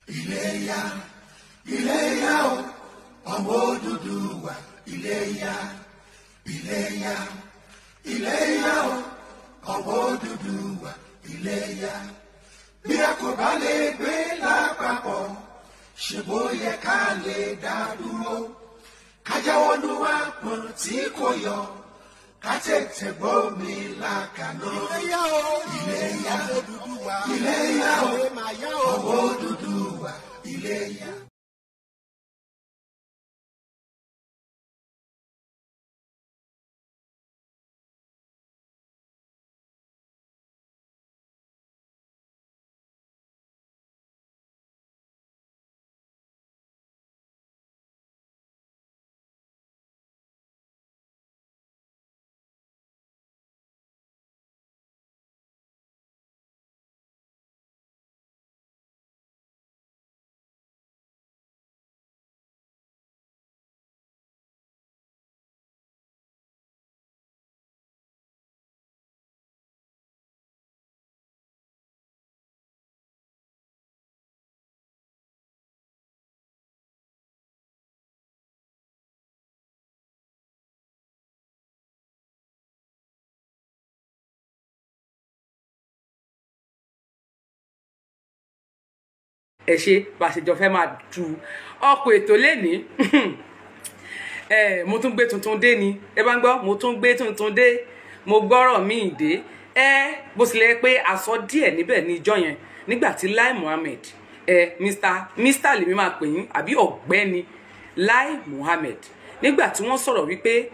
Iléyá, Iléyá o, ọmọ Odùduwà, Iléyá, Iléyá, Iléyá o, ọmọ Odùduwà, Iléyá. Bí a kò bá lè gbé lápapọ̀, ṣe bó yẹ ká lè dá dúró. Ká jáwọ́ nú àpọ̀n tí kò yọ, ká tètè gbómi lákaná. Iléyá o, Iléyá, ọmọ Odùduwà, Iléyá o, Iléyá o, ọmọ Odùduwà, Iléyá. Ẹ ṣe bá a ṣe jọ fẹ́ máa du ọkọ̀ ètò lénìí. Mo tún gbé tuntun dé ni, ẹ bá ń gbọ́, mo tún gbé tuntun dé, mo gbọ́rọ̀ míì dé. Bó tilẹ̀ pé a sọ díẹ̀ níbẹ̀ ní ijọ́ yẹn nígbà tí Lai Muhammed, Mr lèmi máa pè yín àbí ọ̀gbẹ́ni Lai Muhammed, nígbà tí wọ́n sọ̀rọ̀ wípé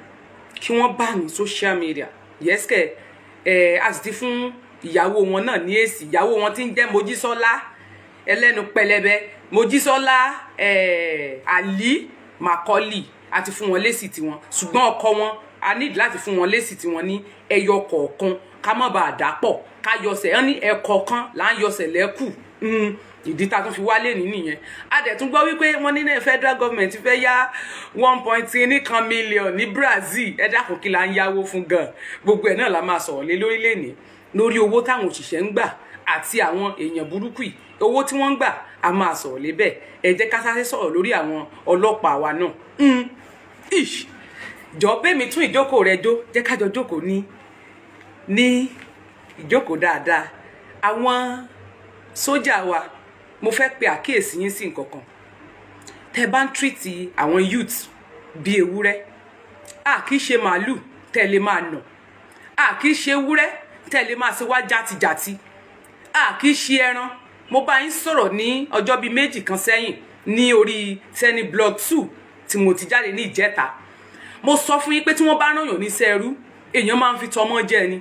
kí wọ́n bá ní social media, yẹ́sìkẹ́ a sì ti fún ìyàwó wọn náà ní èsì. Ìyàwó wọn tí ń jẹ́ Mojísọ́lá ẹlẹ́nu pẹlẹbẹ, Mojísọ́lá Ali Macaulay, a ti fún wọn lésì tiwọn, ṣùgbọ́n ọkọ wọn a need láti fún wọn lésì tiwọn ní ẹyọ kọ̀ọ̀kan, ká má bàa dàpọ̀, ká yọsẹ̀ ẹ ní ẹ̀kọ̀ọ̀kan là ń yọsẹ̀ lẹ́kù. Ìdí tá a tún fi wálé ní nìyẹn. A dẹ̀ tún gbọ́ wípé wọ́n ní federal government fẹ́ yá 1.3 million ní Brazil. Ẹ dákun, kí la ń yáwó fún gan? Gbogbo ẹ̀ náà la máa sọ̀rọ̀ lé lórí lẹ́nìí, lórí owó táwọn òṣìṣẹ́ ń gbà àti àwọn èèyàn burúkú yìí, owó tí wọ́n ń gbà, a máa sọ̀rọ̀ lébẹ̀. Ẹ jẹ́ ká sáré sọ̀rọ̀ lórí àwọn ọlọ́pàá wa náà. Ish, jọ bẹ́mi tún ìjókòó rẹ jó, jẹ́ ká jọ jókòó ní ìjókòó dáadáa. Àwọn sójà wa, mo fẹ́ pe àkíyèsí yín sí nǹkan kan. Tẹ́ bá ń treat àwọn youth bí ewúrẹ́, a kì í ṣe màálù tẹ́ lè máa nà, a kì í ṣe ewúrẹ́ tẹ́ lè máa ṣe wá játijàti, a kì í ṣe ẹran. Mo bá yín sọ̀rọ̀ ní ọjọ́ bíi méjì kan sẹ́yìn ní orí Tenny Blog 2 tí mo ti jáde ní ìjẹta. Mo sọ fún yín pé tí wọ́n bá rán yàn níṣẹ́ ẹrú, èèyàn máa ń fi tọmọ jẹ ni.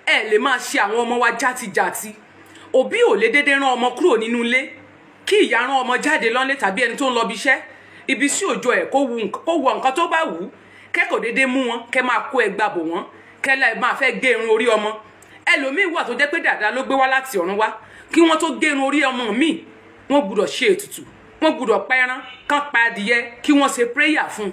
Ẹ lè máa ṣe àwọn ọmọ wa játijàti. Òbí ò lè dédé rán ọmọ kúrò nínú ilé, kí ìyá rán ọmọ jáde lọ́nlé tàbí ẹni tó ń lọ bí iṣẹ́ ibi sí òjò ẹ̀, kó wọ nǹkan tó bá wù ú, kẹ́kọ̀ọ́ dédé mú wọn, kẹ́ máa kó ẹgbà bò wọ́n, kẹ́ láì máa fẹ́ gé irun orí ọmọ. Ẹlòmíín wà tó jẹ́ pé dàda ló gbé wá láti ọ̀run wá. Kí wọ́n tó gé irun orí ọmọ míì, wọ́n gbúdọ̀ ṣe ètùtù, wọ́n gbúdọ̀ pa ẹran kán, pa adìyẹ, kí wọ́n ṣe prayer fún un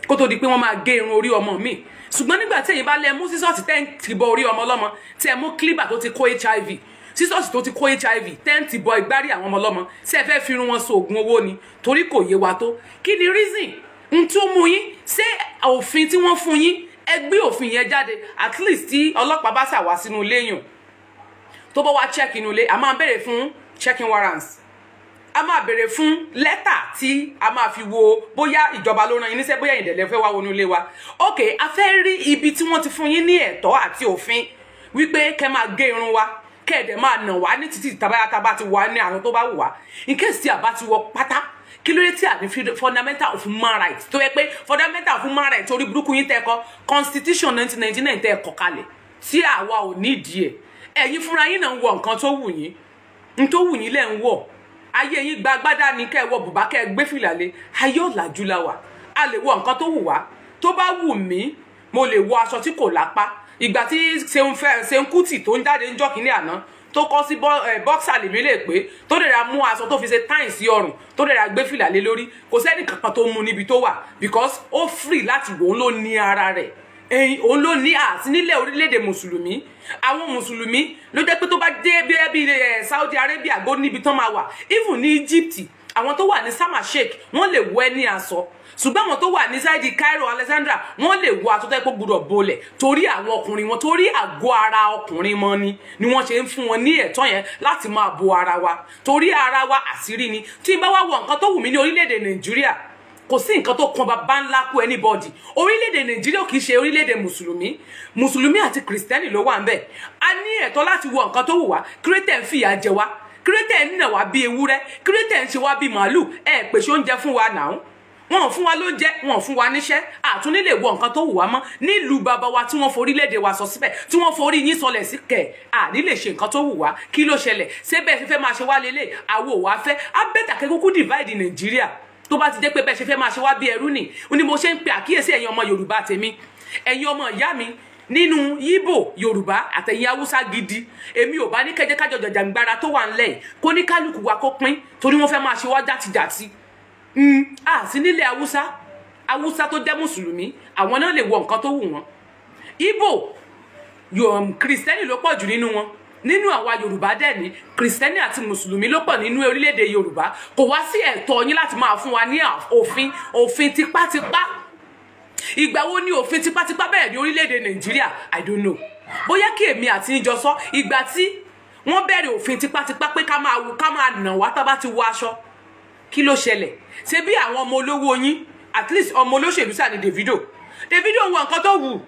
kó tó di pé wọ́n máa gé irun orí ọmọ míì. Ṣùgbọ́n nígbà tí èyí bá lẹ mú sísọ́ọ̀sì tẹ́ ń ti bọ orí ọmọ ọlọ́mọ, tí ẹ mú clipper tó ti kó HIV, sísọ́ọ̀sì tó ti kó HIV tẹ́ ń ti bọ ìgbárí àwọn ọmọ ọlọ́mọ, ṣé ẹ fẹ́ fi irun wọn so oògùn owó ni? Torí kò yé wa tó. Kí ni reason n tó mú yín? Ṣé òfin tí wọ́n fún yín, ẹ gbé òfin yẹn jáde. At least tí ọlọ́pàá bá ṣàwá sínú ilé yàn, tó bá wá check inú ilé, a máa béèrè fún checking warrants, a máa béèrè fún lẹ́tà tí a máa fi wo bóyá ìjọba ló rán yín níṣẹ́, bóyá ìdẹ̀lẹ̀ fẹ́ wá wọnú ilé wa. Ok, a fẹ́ rí ibi tí wọ́n ti fún yín ní ẹ̀tọ́ àti òfin wípé kẹ́ máa gé irun wa, kẹ́ ẹ̀ dẹ̀ máa nà wá ní títí tàbáyàtà ti wà ní àrùn tó bá wù wá, in case tí a bá ti wọ pátá. Kí ló dé tí a ní fundamental of human rights, tó yẹ pé fundamental of human rights orí burúkú yín tẹ́ kọ constitution 1999 tẹ́ kọ kalẹ̀ tí àwa ò nídìí ẹ̀? Ẹ̀yin fúnra yín náà ń wọ nǹkan tó wù yín, n tó wù yín lẹ̀ ń wọ̀. Ayé yín gba agbádá ni, kẹ́ ẹ wọ bùbá, kẹ́ ẹ gbé fìlà lé. Ayé ọ̀làjú la wà, a lè wọ nǹkan tó wù wá. Tó bá wù mí, mo lè wọ aṣọ tí kò lápá. Ìgbà tí Ṣeun fẹ́ Ṣeun Kútì tó ń jáde ń jọ́ kínní àná, tó kọ́ sí boxer lèmi lè pé, tó dẹ̀ ra mú aṣọ tó fi ṣe táìn sí ọrùn, tó dẹ̀ ra gbé fìlà lé lórí, kò sẹ́ni kankan tó mú níbi tó wà, because ó free láti wò ó, ló ní ara rẹ̀. Ẹ̀yin òun ló ní àti nílẹ̀ orílẹ̀-èdè mùsùlùmí. Àwọn mùsùlùmí ló jẹ́ pé tó bá dé bí Saudi Arabia gbó níbi tán máa wà, even ní Egypt, àwọn tó wà ní Sama Sheikh wọ́n lè wọ ẹni aṣọ, ṣùgbọ́n àwọn tó wà ní sáìdì Cairo, Alexandria, wọ́n lè wọ aṣọ tó yẹ kó gbúdọ̀ bolẹ̀ torí àwọn ọkùnrin wọn, torí àgọ́ ara ọkùnrin mọ́ ni wọ́n ṣe ń fún wọn ní ẹ̀tọ́ yẹn láti máa bo ara wa, torí ara wa àṣírí ni. Tí n bá wá wọ nǹkan tó wù mí ní orílẹ̀-èdè Nàìjíríà, kò sí nǹkan tó kan bàbá ńlá kú anybody. Orílẹ̀-èdè Nàìjíríà kì í ṣe orílẹ̀-èdè mùsùlùmí, mùsùlùmí àti kìrìsìtẹ́nì ló wà ń bẹ̀. A ní ẹ̀tọ́ láti wọ nǹkan tó wù wá. Kírẹ́tẹ̀ ń fìyà jẹ wá, kírẹ́tẹ̀ ń nà wá bí ewúrẹ́, kírẹ́tẹ̀ ń ṣe wá bí màálù. Ẹ pèsè oúnjẹ fún wa náà, wọn ò fún wa lóúnjẹ, wọn ò fún wa níṣẹ́, àtúní lè wọ nǹkan tó wù wá mọ́ nílùú bàbá wa tí wọ́n forílẹ̀-èdè wa sọ síbẹ̀, tí wọ́n forí yín sọlẹ̀ sí kẹ̀, àní lè ṣe nǹkan tó wù wá. Kí ló ṣẹlẹ̀? Ṣé bẹ́ẹ̀ ṣe fẹ́ máa ṣe wá lélẹ̀? Àwo wá fẹ́ á bẹ́tà kẹ́ kúkú divide Nàìjíríà. Tó bá ti jẹ́ pé bẹ́ẹ̀ ṣe fẹ́ máa ṣe wá bí ẹrú nì, ni mo ṣe ń pe àkíyèsí ẹ̀yin ọmọ Yorùbá tèmi, ẹ̀yin ọmọ ìyá mi nínú Yíbò, Yorùbá àtẹ̀yin Haúsá gidi. Èmi ò bá ní kẹjẹ kájọ jàjàngbara tó wà ńlẹ̀ kó ní kálukú wa kó pín, torí wọ́n fẹ́ máa ṣe wá jàtijàti. Sí nílẹ̀ Haúsá, Haúsá tó jẹ́ mùsùlùmí, àwọn náà lè wọ nǹkan tó wù wọ́n. Ìgbò, kìrìsìtẹ́nì ló pọ̀ jù nínú wọn. Nínú àwa Yorùbá dẹ̀ ní kìrìsìtẹ́nì àti mùsùlùmí ló pọ̀ nínú orílẹ̀-èdè Yorùbá. Kò wá sí ẹ̀tọ́ yín láti máa fún wa ní òfin tipátipá. Ìgbà wo ni òfin tipátipá bẹ̀rẹ̀ ní orílẹ̀-èdè Nàìjíríà? I don't know. Bóyá kí èmi àti yín jọ sọ ìgbà tí wọ́n bẹ̀rẹ̀ òfin tipátipá pé ká máa nà wá tá bá ti wọ aṣọ. Kí ló ṣẹlẹ̀? Ṣé bí àwọn ọmọ olówó yín, at least ọmọ olóṣèlú sáà ni Davido. Davido ń wọ nǹkan tó wù,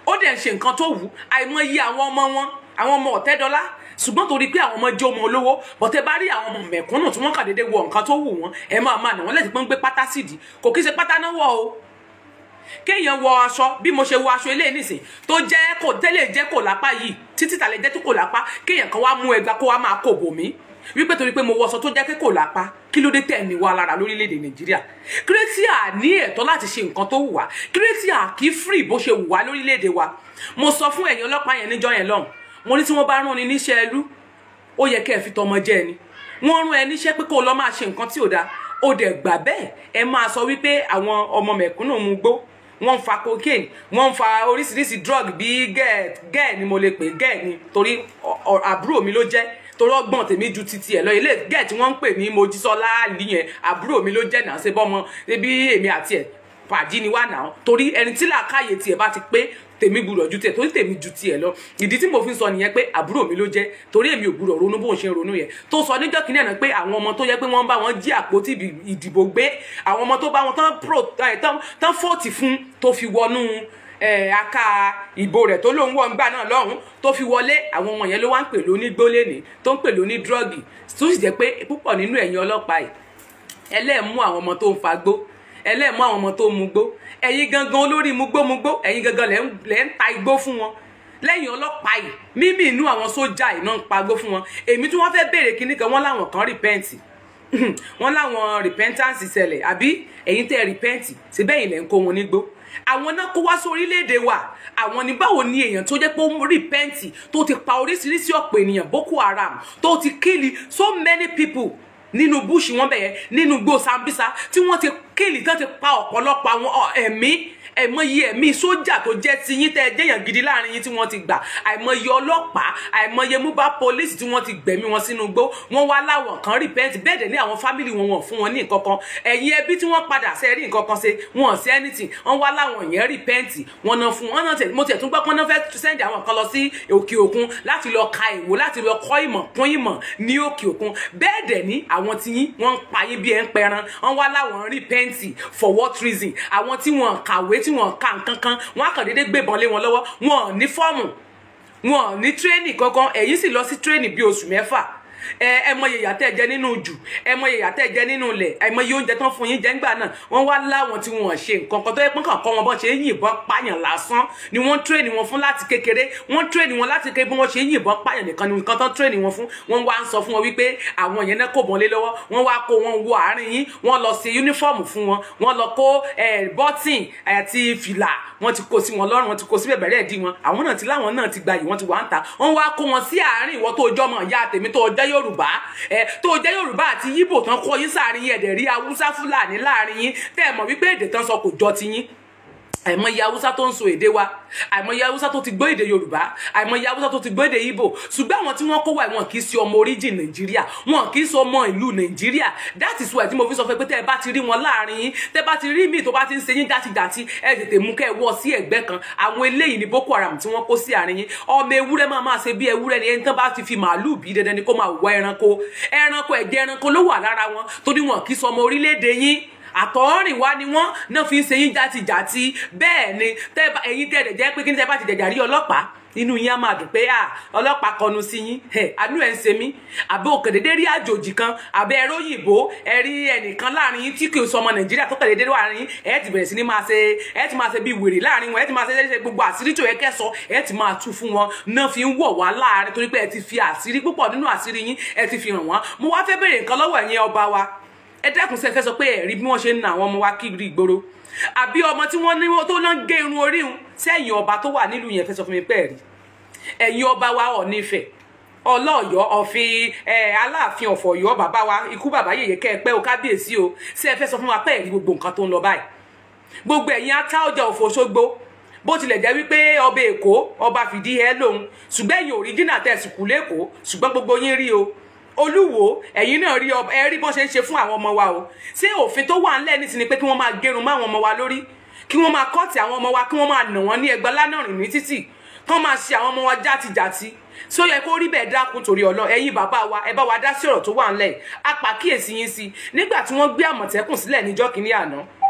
ó dẹ̀ ń ṣe nǹkan tó wù. Àìmọye àwọn ọmọ wọn, àwọn ọmọ Ọ̀tẹ́dọ́lá, ṣùgbọ́n torí pé àwọn ọmọ jẹ́ ọmọ olówó, bọ̀tẹ́ bá rí àwọn ọmọ mẹ̀kúnnù tí wọ́n kà déédéé wọ nǹkan tó wù wọ́n, ẹ máa máa nà wọ́n lẹ́sìn pé ń gbé pátá sídìí. Kò kí ṣe pátá náà wọ̀ o. Kéèyàn wọ aṣọ bí mo ṣe wọ aṣọ eléyìí nísìn tó jẹ́ kò tẹ́lẹ̀ jẹ́ kò lápá yìí, títí tàlẹ́ jẹ́ tó kò lápá, kéèyàn kan wá mú ẹgba kó wá máa kò bò mí wípé torí pé mo wọṣọ tó jẹ́ pé kò lápá. Kí ló dé tẹ̀ ní wa lára lórílẹ̀‐èdè Nàìjíríà? Kí ló tí a ní ẹ̀tọ́ láti ṣe nǹkan tó wù wá? Kí ló tí a kì í free bó ṣe wù wá lórílẹ̀‐èdè wa? Mo sọ fún ẹ̀yin ọlọ́pàá yẹn níjọ́ yẹn lọ́hùn, mo ní tí wọ́n bá rán ni níṣẹ́ ẹlú, ó yẹ kẹ́ ẹ fi tọmọ jẹ́ ẹni. Wọ́n rán ẹ níṣẹ́ pé kó o lọ máa ṣe nǹkan tí ò dáa, ó dẹ̀ gbà bẹ́ẹ̀. Ẹ máa sọ wípé àwọn ọmọ mẹ̀kúnnù mu gbó, wọ́n ń fa cocaine, wọ́n ń fa oríṣiríṣi drug bíi gẹ́ẹ̀ ni mo lè pè gẹ́ẹ̀ ni, torí àbúrò mi ló jẹ́, torí ọgbọ́n tèmi ju titi ẹ̀ lọ. Ilé gẹ́ẹ̀ tí wọ́n ń pè ní Mojísọ́lá Àlì yẹn, àbúrò mi ló jẹ́ náà, ṣe bọ́mọ bí èmi àti ẹ̀ pàdí ni wà náà, torí ẹni tí làákàyè tiẹ̀ bá ti pé tèmi gbúdọ̀ ju tiẹ̀, torí tèmi ju tiẹ̀ lọ. Ìdí tí mo fi ń sọ nìyẹn pé àbúrò mi ló jẹ́, torí èmi ò gbúdọ̀ ronú bóun ṣe ń ronú yẹn. Tó sọ níjọ́ kìíní àná pé àwọn ọmọ tó yẹ pé wọ́n bá wọn jí àpótí ìdìbò gbé, àwọn ọmọ tó bá wọn tán fọ́ọ̀tì fún tó fi wọnú aka ìbò rẹ̀ tó lóun wọ̀ ń gbà náà lọ́hùn tó fi wọlé, àwọn ọmọ yẹn ló wá ń pè lóní gbólénì, tó ń pè lóní drọ́ọ̀gì. Tó sì jẹ́ pé púpọ̀ nínú ẹ̀yin ọlọ́pàá yìí ẹlẹ́ẹ̀mú àwọn ọmọ tó ń fagbó, ẹlẹ́ẹ̀mú àwọn ọmọ tó ń mugbó, ẹ̀yin gangan olórí mugbómugbó, ẹ̀yin gangan lẹ́ ń ta igbó fún wọn. Lẹ́yìn ọlọ́pàá yìí mímì inú àwọn sójà yìí náà ń pagbó fún wọn. Èmi tí wọ́n fẹ́ béèrè kinní kan, wọ́n láwọn kan repent, wọ́n láwọn repentance ṣẹlẹ̀, àbí ẹ̀yin tẹ́ repent ṣe bẹ́ẹ̀ lẹ́ ń kó wọn nígbó? Àwọn náà kó wá sí orílẹ̀-èdè wa. Àwọn ní báwo ni èèyàn tó jẹ́ pé ó repent, tó ti pa oríṣiríṣi ọ̀pọ̀ ènìyàn, Boko Haram, tó ti kill so many people nínú bush wọn bẹ̀yẹ, nínú igbó Sambisa, tí wọ́n ti kílì tán ti pa ọ̀pọ̀lọpọ̀ àwọn ẹ̀mí, àìmọye ẹ̀mí sójà tó jẹ́ ti yín tẹ́ ẹ jẹ́yàn gidi láàrin yín tí wọ́n ti gbà, àìmọye ọlọ́pàá, àìmọye mobile police tí wọ́n ti gbẹ̀mí wọn sínú igbó. Wọ́n wá láwọn kan repent, bẹ́ẹ̀ dẹ̀ ní àwọn family wọn wọ́n fún wọn ní nǹkan kan. Ẹ̀yin ẹbí tí wọ́n padà ṣe rí nǹkan kan ṣe, wọn ò sí anything. Wọ́n wá láwọn yẹn repent, wọ́n náà fún wọn náà tẹ̀. Mo tẹ̀ tún gbọ́ pé wọ́n fẹ́ send àwọn kan lọ sí òkè òkun láti lọ ka ìwò, láti lọ kọ́ ìmọ̀ kún ìmọ̀ ní òkè òkun. Bẹ́ẹ̀ dẹ̀ ní àwọn tí yín wọ́n ń pa yín bí ẹ ń pẹran. Wọ́n wá láwọn repent for what reason? Àwọn tí wọ́n kàwé, tí wọ́n ka nǹkan kan, wọ́n á kàn déédéé gbébọn lé wọn lọ́wọ́. Wọn ò ní fọ́ọ̀mù, wọn ò ní tírénì kankan. Ẹ̀yin sì lọ sí tírénì bí oṣù mẹ́fà. Ẹ mọ iye ìyà tẹ́ jẹ nínú jù, ẹ mọ iye ìyà tẹ́ jẹ nínú ilẹ̀, ẹ mọ iye oúnjẹ tán fún yín jẹ ńgbà náà. Wọ́n wá láwọn tí wọ́n ṣe nǹkan kan tó yẹ pé kàn kọ́ wọn bọ́n ṣe ń yìnbọn pààyàn lásán ni wọ́n tírèènì wọn fún láti kékeré. Wọ́n tírèènì wọn láti kékeré bí wọ́n ṣe ń yìnbọn pààyàn nìkan ni nǹkan tán tírèènì wọn fún. Wọ́n wá ń sọ fún wọn wípé àwọn yẹn náà kò bọ́n lé lọ́wọ́. Wọ́n wá kó wọn wọ àárín yín, wọ́n lọ ṣe yúnífọ́ọ̀mù fún wọn, wọ́n lọ kó bọ́tìn àti fìlà, wọ́n ti kó sí wọn lọ́rùn, wọ́n ti kó sí bẹ̀bẹ̀rẹ̀ ẹ̀dí wọn. Àwọn náà ti láwọn náà ti gbayì, wọ́n ti wà ń ta. Wọ́n wá kó wọn sí àárín ìwọ tó jọmọ ìyá tèmi tó jẹ́ Yorùbá, tó jẹ́ Yorùbá àti Yíbò tán kọ́ yín sáàrin yín, ẹ̀dẹ̀ rí Haúsá Fúlàní láàrin yín, tẹ́ ẹ mọ̀ wípé èdè tán sọ kò jọ ti yín. Àìmọye Haúsá tó ń sọ èdè wa, àìmọye Haúsá tó ti gbọ́ èdè Yorùbá, àìmọye Haúsá tó ti gbọ́ èdè Ìgbò. Ṣùgbọ́n àwọn tí wọ́n kó wá, wọn kì í ṣe ọmọ origin Nàìjíríà, wọn kì í ṣe ọmọ ìlú Nàìjíríà. That is why tí mo fi sọ fún ẹ pé tẹ́ ẹ bá ti rí wọn láàrin yín, tẹ́ bá ti rí míì tó bá ti ń ṣe yín játijàti, ẹ tètè mú kẹ́ ẹ wọ́ sí ẹ̀gbẹ́ kan. Àwọn eléyìí ni Boko Haram tí wọ́n kó sí àárín yín. Ọmọ ewúrẹ́ máa máa ṣe bí ewúrẹ́ ni. Ẹni tán bá ti fi màálù bí, dandan ni kó máa wọ ẹranko. Ẹranko, ẹ̀jẹ̀ ẹranko ló wà lára wọn, torí wọn kì í ṣe ọmọ orílẹ̀-èdè yín. Àtọ̀húnrìn wá ni wọ́n náà fi ń ṣe yín játijàti. Bẹ́ẹ̀ ni ẹ̀yin tẹ́ ẹ̀dẹ̀ jẹ́ pé kí ní tẹ́ bá ti jẹ̀jà rí ọlọ́pàá, inú yín á máa dùn pé à ọlọ́pàá kọnu sí yín, àánú ẹ̀ ń ṣe mí. Àbí òkèdèdè rí àjòjì kan, àbí ẹ̀rọ òyìnbó, ẹ rí ẹnìkan láàrin yín tí kì í sọ ọmọ Nàìjíríà tó kẹ̀dẹ̀dẹ̀ wà láàrin yín, ẹ ti bẹ̀rẹ̀ sí ní máa ṣe, ẹ ti máa ṣe bí wèrè láàrin wọn, ẹ ti máa ṣe gbogbo àṣírí tó yẹ kẹ́ sọ, ẹ ti máa tú fún wọn náà fi ń wọ̀ wá láàrin, torí pé ẹ ti fi àṣírí púpọ̀ nínú àṣírí yín, ẹ ti fi hàn wọ́n. Mo wá fẹ́ béèrè nǹkan lọ́wọ́ ẹ̀yin ọba wa. Ẹ dẹ́kun, ṣé fẹ́ sọ pé ẹ rí bí wọ́n ṣe ń na àwọn ọmọ wa kiri ìgboro, àbí ọmọ tí wọ́n ní tó náà gé irun orí hun sẹ́yìn? Ọba tó wà nílùú yẹn, fẹ́ sọ fún mi pé ẹ rí? Ẹ̀yin ọba wa, Ọọ̀ni Ifẹ̀, Ọlọ́ọ̀yọ́, ọ̀fin ẹ̀, Aláàfin ọ̀fọ̀yọ́, bàbá wa, ikú bàbá yèyé, kẹ́ ẹ pẹ́ o, kábíyèsí o. Ṣé ẹ fẹ́ sọ fún wa pé ẹ rí gbogbo nǹkan tó ń lọ báyìí? Gbogbo ẹ̀yin Atáọjà of Òṣogbo, bó tilẹ̀ jẹ́ wípé ọba Èkó, ọba fìdí ẹ lòun, ṣùgbọ́n ẹ̀yin original tẹ̀sí kù lẹ́kọ̀ọ́, ṣùgbọ́n gbogbo yín rí o. Olúwo, ẹ̀yin náà rí, ẹ rí bọ́n ṣe ń ṣe fún àwọn ọmọ wa o. Ṣé òfin tó wà ńlẹ̀ nísìnyí pé kí wọ́n máa gérun mọ́ àwọn ọmọ wa lórí, kí wọ́n máa cut àwọn ọmọ wa, kí wọ́n máa nà wọ́n ní ẹgbẹ́ lánàrìn ní títì, kí wọ́n máa ṣe àwọn ọmọ wa játijàti? Ṣó yẹ kó rí bẹ́ẹ̀? Dákun, torí ọ̀nà ẹ̀yin bàbá wa, ẹ bá wa dá sí ọ̀rọ̀ tó wà ńlẹ̀. Apàkíyèsí yín sí nígbà tí wọ́n gbé Àmọ̀tẹ́kùn sílẹ̀ níjọ́ kìíní àná,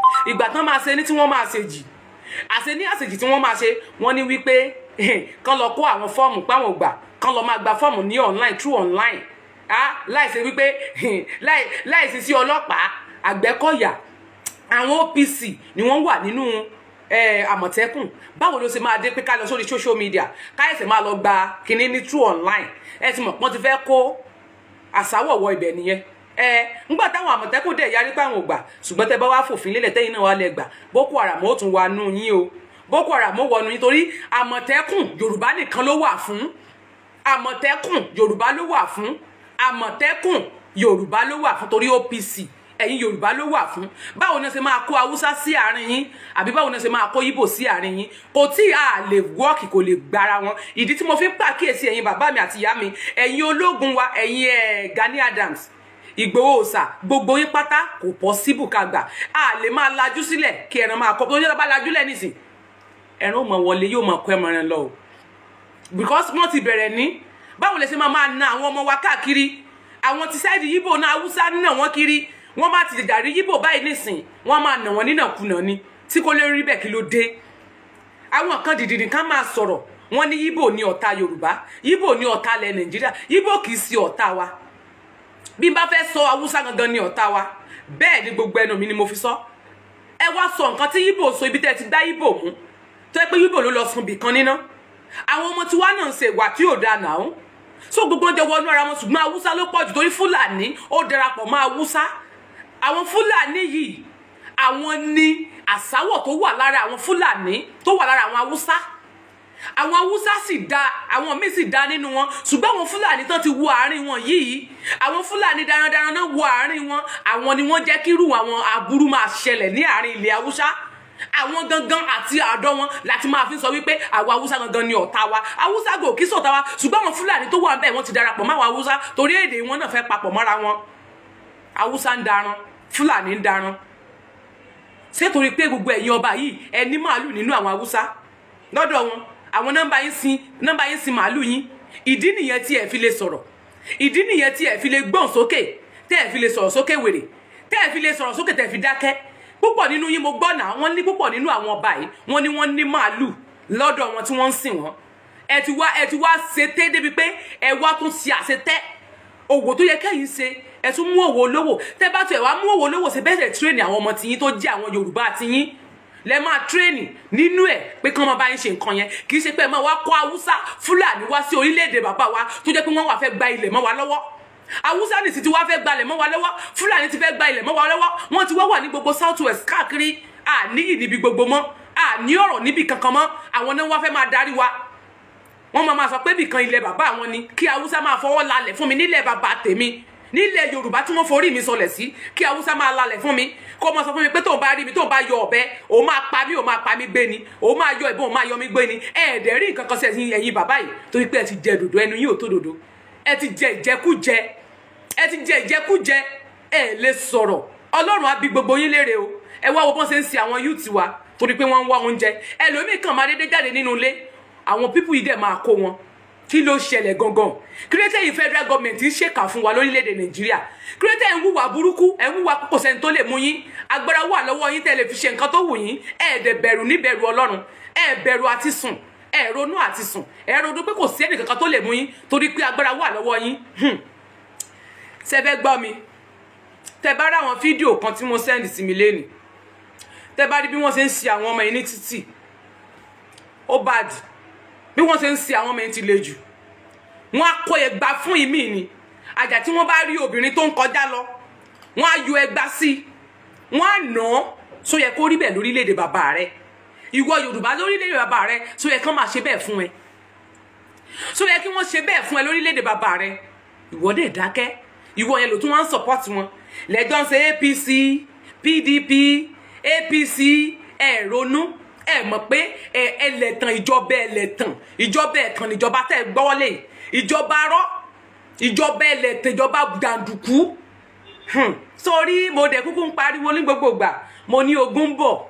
ìgbà tán máa ṣe ní tí wọ́n máa ṣe jì àṣe ní àṣejì tí wọ́n máa ṣe, wọ́n ní wípé kán lọ kó àwọn fọ́ọ̀mù páwọn gbà, kán lọ máa gba fọ́ọ̀mù ní online, through online, láìsí wípé láìsí sí ọlọ́pàá Àgbẹ̀kọ̀yà. Àwọn OPC ni wọ́n wà nínú Àmọ̀tẹ́kùn. Báwo ló ṣe máa dé pé ká lọ sórí social media, ká ẹsẹ̀ máa lọ gba kinní ní through online? Ẹ ti mọ̀ pọ́n ti fẹ́ kó àsáwọ̀ wọ ibẹ̀ nìyẹn. Ẹ ńgbà táwọn Àmọ̀tẹ́kùn dẹ̀ yarí pé àwọn ò gbà, ṣùgbọ́n tẹ́ bá wá fòfin lélẹ̀, tẹ́yìn náà wà lẹ gbà, Boko Haram ó tún wà nù yín o. Boko Haram ó wọnú yín, torí Àmọ̀tẹ́kùn, Yorùbá nìkan ló wà fún. Àmọ̀tẹ́kùn, Yorùbá ló wà fún. Àmọ̀tẹ́kùn, Yorùbá ló wà fún, torí OPC, ẹ̀yin Yorùbá ló wà fún. Báwo ni wọ́n ṣe máa kó Haúsá sí àárín yín, àbí báwo ni wọ́n ṣe máa kó Ìgbò sí àárín yín? Kò tí a lè wọ́ọ̀kì, kò lè gbára wọn. Ìdí tí mo fi ń pàkíyèsí ẹ̀yin bàbá mi àti ìyá mi, ẹ̀yin ológun wa, ẹ̀yin ẹ̀ Gani Adams, Ìgbòho òòsà, gbogbo yín pátá, kò possible ká gbà. A lè máa lajú sílẹ̀ kí ẹran máa kọ́ tó yẹ. Bá lajú lẹ̀ nísìn, ẹran ò mọ̀ wọlé, yóò máa kọ́ ẹran lọ o, because wọ́n ti bẹ̀rẹ̀ ní. Báwo lè ṣe máa máa na àwọn ọmọ wa káàkiri? Àwọn ti side Yíbò náà, Haúsá náà, wọ́n kiri, wọ́n bá ti jàrí Yíbò báyìí nísìn, wọ́n máa nà wọ́n nínàkúnà ni tí kò lè rí bẹ́ẹ̀. Kí ló dé? Àwọn kan dìdìdì kan máa sọ̀rọ̀, wọ́n ní Yíbò ní ọ̀tá Yorùbá, Yíbò ní ọ̀tá ilẹ̀ Nàìjíríà. Yíbò kì í ṣe ọ̀tá wa. Bí n bá fẹ́ sọ, Haúsá gangan ní ọ̀tá wa. Bẹ́ẹ̀ ni, gbogbo ẹnu mi ni mo fi sọ. Ẹ wá sọ nǹkan tí Yíbò sọ, ibi tẹ́ ẹ ti gbá Yíbò mú tó yẹ pé Yíbò ló lọ sun bìkan níná. Àwọn ọmọ tiwa náà ń ṣe ìwà tí ò dáa náà, so gbogbo oúnjẹ wọnú ara wọn, ṣùgbọ́n Haúsá ló pọ̀ jù, torí Fúlàní ó darapọ̀ mọ́ Haúsá. Àwọn Fúlàní yìí, àwọn ní àsáwọ̀ tó wà lára àwọn Fúlàní tó wà lára àwọn Haúsá. Àwọn Haúsá sì da, àwọn míì sì da nínú wọn, ṣùgbọ́n àwọn Fúlàní tán ti wọ àárín wọn yìí, àwọn Fúlàní darandaran náà wọ àárín wọn, àwọn ni wọ́n jẹ́ kírú àwọn aburú máa ṣẹlẹ̀ ní àárín ilẹ̀ Haúsá. Àwọn gangan àti àdọ́ wọn láti máa fi sọ wípé àwọn Haúsá gangan ni ọ̀tá wa. Haúsá gò kí sọ̀tá wa, ṣùgbọ́n àwọn Fúlàní tó wà bẹ́ẹ̀, wọ́n ti darapọ̀ mọ́ àwọn Haúsá, torí èdè wọn náà fẹ́ papọ̀ mọ́ra wọn. Haúsá ń daran, Fúlàní ń daran. Ṣé torí pé gbogbo ẹ̀yin ọba yìí, ẹ ní màálù nínú àwọn Haúsá lọ́dọ̀ wọn, àwọn nọ́mbà yín sin, nọ́mbà yín sin màálù yín, ìdí nìyẹn tí ẹ fi lè sọ̀rọ̀, ìdí nìyẹn tí ẹ fi lè gbọ́n sókè, tẹ́ ẹ fi lè sọ̀rọ̀ sókè wèrè, tẹ́ ẹ fi lè sọ̀rọ̀ sókè, tẹ́ ẹ fi dákẹ́? Púpọ̀ nínú yín, mo gbọ́ náà, wọ́n ní púpọ̀ nínú àwọn ọba yìí, wọ́n ní wọ́n ní màálù lọ́dọ̀ wọn tí wọ́n ń sìn wọ́n. Ẹ ti wá ṣe té débi pé ẹ wá tún ṣe àṣetẹ́ òwò tó yẹ kẹ́yìn ṣe. Ẹ tún mú òwò olówó. Tẹ́ bá tún ẹ wá mú òwò olówó ṣe bẹ́ẹ̀, train àwọn ọmọ tiyín tó jẹ́ àwọn Yorùbá tiyín lẹ máa train nínú ẹ pé kán máa bá yín ṣe nǹkan yẹn. Kì í ṣe pé ẹ máa wá kó Haúsá, Fúlàní wá sí orílẹ̀-èdè bàbá wa, tó jẹ́ pé wọ́n wà fẹ́ gba ilẹ̀ mọ́ wa lọ́wọ́. Haúsá nìsí ti wá fẹ́ gbalẹ̀ mọ́ wa lọ́wọ́, Fúlàní ti fẹ́ gba ilẹ̀ mọ́ wa lọ́wọ́. Wọ́n ti wá wà ní gbogbo South West káàkiri. Àníyì níbi gbogbo mọ́, àní ọ̀rọ̀ níbi kankan mọ́. Àwọn náà wá fẹ́ máa darí wa. Wọ́n máa máa sọ pé bìkan ilẹ̀ bàbá àwọn ni, kí Haúsá máa fọwọ́ lálẹ̀ fún mi nílẹ̀ bàbá tèmi. Nílẹ̀ Yorùbá tí wọ́n forí mi sọlẹ̀ sí, kí Haúsá máa lalẹ̀ fún mi, kó máa sọ fún mi pé tóun bá rí mi, tóun bá yọ ọ̀bẹ, òun máa pa mí, òun máa pa mí gbé ni, òun máa yọ ìbọn, òun máa yọ mí gbé ni. Ẹ̀ẹ́dẹ̀ rí nǹkan kan sí ẹ̀yin bàbá yìí, torí pé ẹ ti jẹ dòdò, ẹnu yín ò tó dòdò, ẹ ti jẹ ìjẹkújẹ, ẹ ti jẹ ìjẹkújẹ, ẹ lè sọ̀rọ̀. Ọlọ́run á bi gbogbo yín léèrè o. Ẹ wá wo bọ́n ṣe ń ṣe àwọn youth wa torí pé wọ́n ń wá oúnjẹ. Ẹlòmíì kàn máa dédé jáde nínú ilé, àwọn pípù yìí dẹ̀ máa kó wọn. Kí ló ṣẹlẹ̀ gangan? Kírẹ́tẹ̀ yìí federal government ń ṣèkà fún wa lórílẹ̀‐èdè Nàìjíríà. Kírẹ́tẹ̀ ń wúwa burúkú, ẹ̀ ń wúwa kò sẹ́ni tó lè mú yín. Agbára wà lọ́wọ́ yín tẹ́ lè fi ṣe nǹkan tó wù yín. Ẹ̀ dẹ̀ bẹ̀rù níbẹ̀rù Ọlọ́run, ẹ̀ bẹ̀rù àti sùn, ẹ̀ ronú àti sùn, ẹ̀ ronú pé kò sí ẹnì kankan tó lè mú yín torí pé agbára wà lọ́wọ́ yín. Ṣé fẹ́ gbọ́ mi? Tẹ́ bá rí àwọn fídíò kan tí mo send sí mi lénìí, tẹ́ bá rí bí wọ́n ṣe ń ṣe àwọn ọmọ yìí ní títì, ó bad. Bí wọ́n ṣe ń ṣe àwọn ọmọ yìí ti le jù. Wọ́n á kó ẹgba fún ìmí ni. Àjà tí wọ́n bá rí obìnrin tó ń kọjá lọ, wọ́n á yọ ẹgba sí i, wọ́n á nà án. Só yẹ kó rí bẹ́ẹ̀ lórílẹ̀‐èdè bàbá rẹ? Ìwọ Yorùbá, lórílẹ̀‐èdè bàbá rẹ, só yẹ kán máa ṣe bẹ́ẹ̀ fún ẹ? Só yẹ kí wọ́n ṣe bẹ́ẹ̀ fún ẹ lórílẹ̀‐èdè bàbá rẹ? Ìwọ dẹ̀ dákẹ́. Ìwọ yẹn ló tún wọ́n ń support wọn lẹ́jọ́ ń ṣe APC, PDP, APC. Ẹ ronú, ẹ mọ̀ pé ẹ ẹlẹ́tàn, ìjọba ẹlẹ́tàn, ìjọba ẹ̀tàn níjọba tẹ́ ẹ gbọ́wọ́lé, ìjọba arọ́, ìjọba ẹlẹ́tàn, ìjọba jàǹdùkú. Sórí mo dẹ̀ kúkú ń pariwo ní gbogbo ìgbà, mo ní ogun ń bọ̀,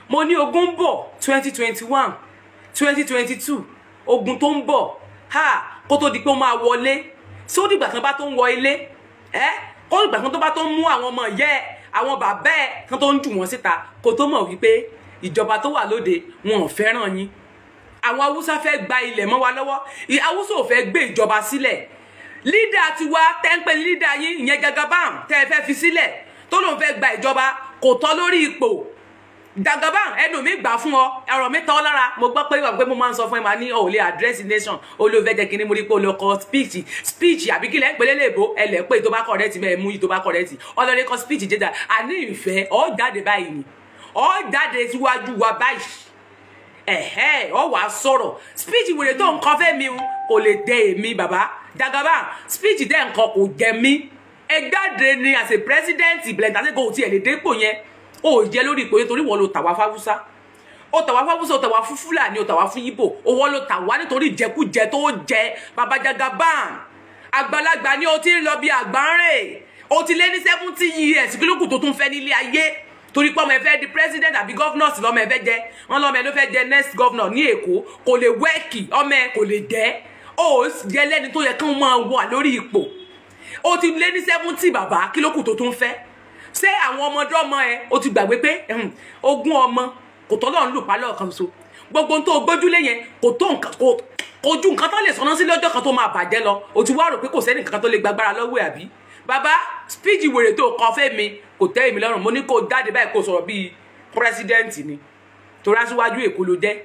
mo ní ogun ń bọ̀. 2021, 2022, ogun tó ń bọ̀ ha, kó tó di pé ó máa wọlé. Ṣé ó dìgbà kan bá tó ń wọ ilé ẹ, kó dìgbà kan tó bá tó ń mú àwọn ọmọ ìyá ẹ, àwọn bàbá ẹ kan tó ń jù wọ́n síta, kó tó mọ̀ wípé ìjọba tó wà lóde wọn ò fẹ́ràn yín? Àwọn Haúsá fẹ́ gba ilẹ̀ mọ́ wa lọ́wọ́. Haúsá ò fẹ́ gbé ìjọba sílẹ̀. Leader tiwa tẹ́ńpẹ́, leader yín ìyẹn Jagaban tẹ́ ẹ fẹ́ fi sílẹ̀ tó lóun fẹ́ gba ìjọba, kò tọ́ lórí ipò. Jagaban, ẹnu mi gbà fún ọ, ẹ̀rọ mi tọ́ lára. Mo gbọ́ pé wà pé mo máa ń sọ fún ẹ, máa ní ọ̀ ò lè address nation, olóòfẹ́ jẹ́ kínní. Mo rí pé o lọ kọ speech àbí kílẹ̀ ń pèlè léèbó ẹ lẹ̀ pé tó bá correct mẹ́ ẹ mú yìí, tó bá correct ọlọ́rẹ́ kọ speech jẹ́jà. Àní ìfẹ́ ọ jáde báyìí ni, ọ jáde síwájú wa báyìí, ẹ̀hẹ́, ọ wàá sọ̀rọ̀. Speech wèrè tó nǹkan fẹ́ mi kò lè dẹ èmi. Bàbá Jagaban, speech dẹ́ nǹkan kò jẹ mí. Ẹ jáde ni as a president. Ìbílẹ̀ kò tiẹ̀ lè dépò yẹn, ó jẹ́ lórí ipò yẹn torí wọ́n ló tà wá fáwúsá, ó tà wá fáwúsá, ó tà wá fún Fúlàní, ó tà wá fún Ìgbò, owó ló tà wá nítorí ìjẹkújẹ tó jẹ. Bàbá Jagaban, àgbàlagbà ni ó ti ń lọ bí àgbáńrè, ó ti lé ní 70 years. Kí ló kù tó tún fẹ́ nílé ayé? Torí pé ọmọ ẹ fẹ́ di president àbí governor sí lọ́mọ ẹ fẹ́ jẹ, wọ́n lọ́mọ ẹ ló fẹ́ jẹ next governor ní Èkó. Kò lè wẹ́ẹ̀kì, ọmọ ẹ kò lè jẹ́. Ó jẹ́ lẹ́ni tó yẹ kí wọ́n máa wà lórí ipò. Ó ti lé ní 70, bàbá. Kí ló kù tó tún fẹ́? Ṣé àwọn ọmọdé ọmọ ẹ, ó ti gbàgbé pé ogún ọmọ kò tọ́ lọ́run lù pálọ̀ kan so gbogbo tó gbójúlé yẹn kò tó nǹkan, kò ojú nǹkan tó lè sọná sí lọ́jọ́ kan tó máa bàjẹ́ lọ. O ti wá rò pé kò sẹ́ni kankan tó lè gbàgbára lọ́wọ́ ẹ̀, àbí? Bàbá, speech wèrè tó kọ fẹ́ mi kò tẹ́ èmi lọ́rùn. Mo ní kó jáde báyìí, kó sọ̀rọ̀ bíi president ni, torí aṣíwájú Èkó ló jẹ́.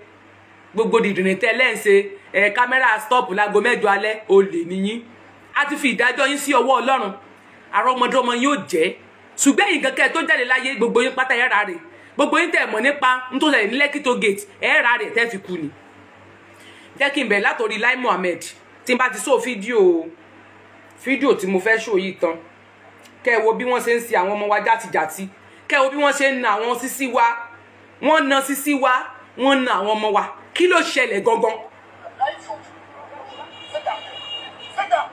Gbogbo dìdìrín tẹ́ lẹ́ǹṣe ẹ̀, kámẹ́rà stop láago 8 alẹ́, olè níyín. A ti fi ìdájọ́ yín sí ọwọ́ Ọlọ́run, àrọ́mọdọ́mọ yín ò jẹ́. Ṣùgbọ́n ẹ̀yin kankan tó jáde láyé, gbogbo yín pátá ẹ̀ rà rè. Gbogbo yín tẹ̀ mọ̀ nípa n tó ṣẹlẹ̀ ní Lekki toll gate, ẹ̀ rà rè tẹ́ fi kú ni. Jẹ́ kí n bẹ̀rẹ̀ látòrí Lai Muhammed. Tí n bá ti sọ fídíò tí mo fẹ́ ṣò yìí tán, kẹ́ ẹ wo bí wọ́n ṣe ń ṣe àwọn ọmọ wa játijàti, kẹ́ ẹ wo bí wọ́n ṣe ń na àwọn sísí wa. Wọ́n na sísí wa, wọ́n na àwọn ọmọ wa. Kí ló ṣẹlẹ̀ gangan? Sit down. Sit down.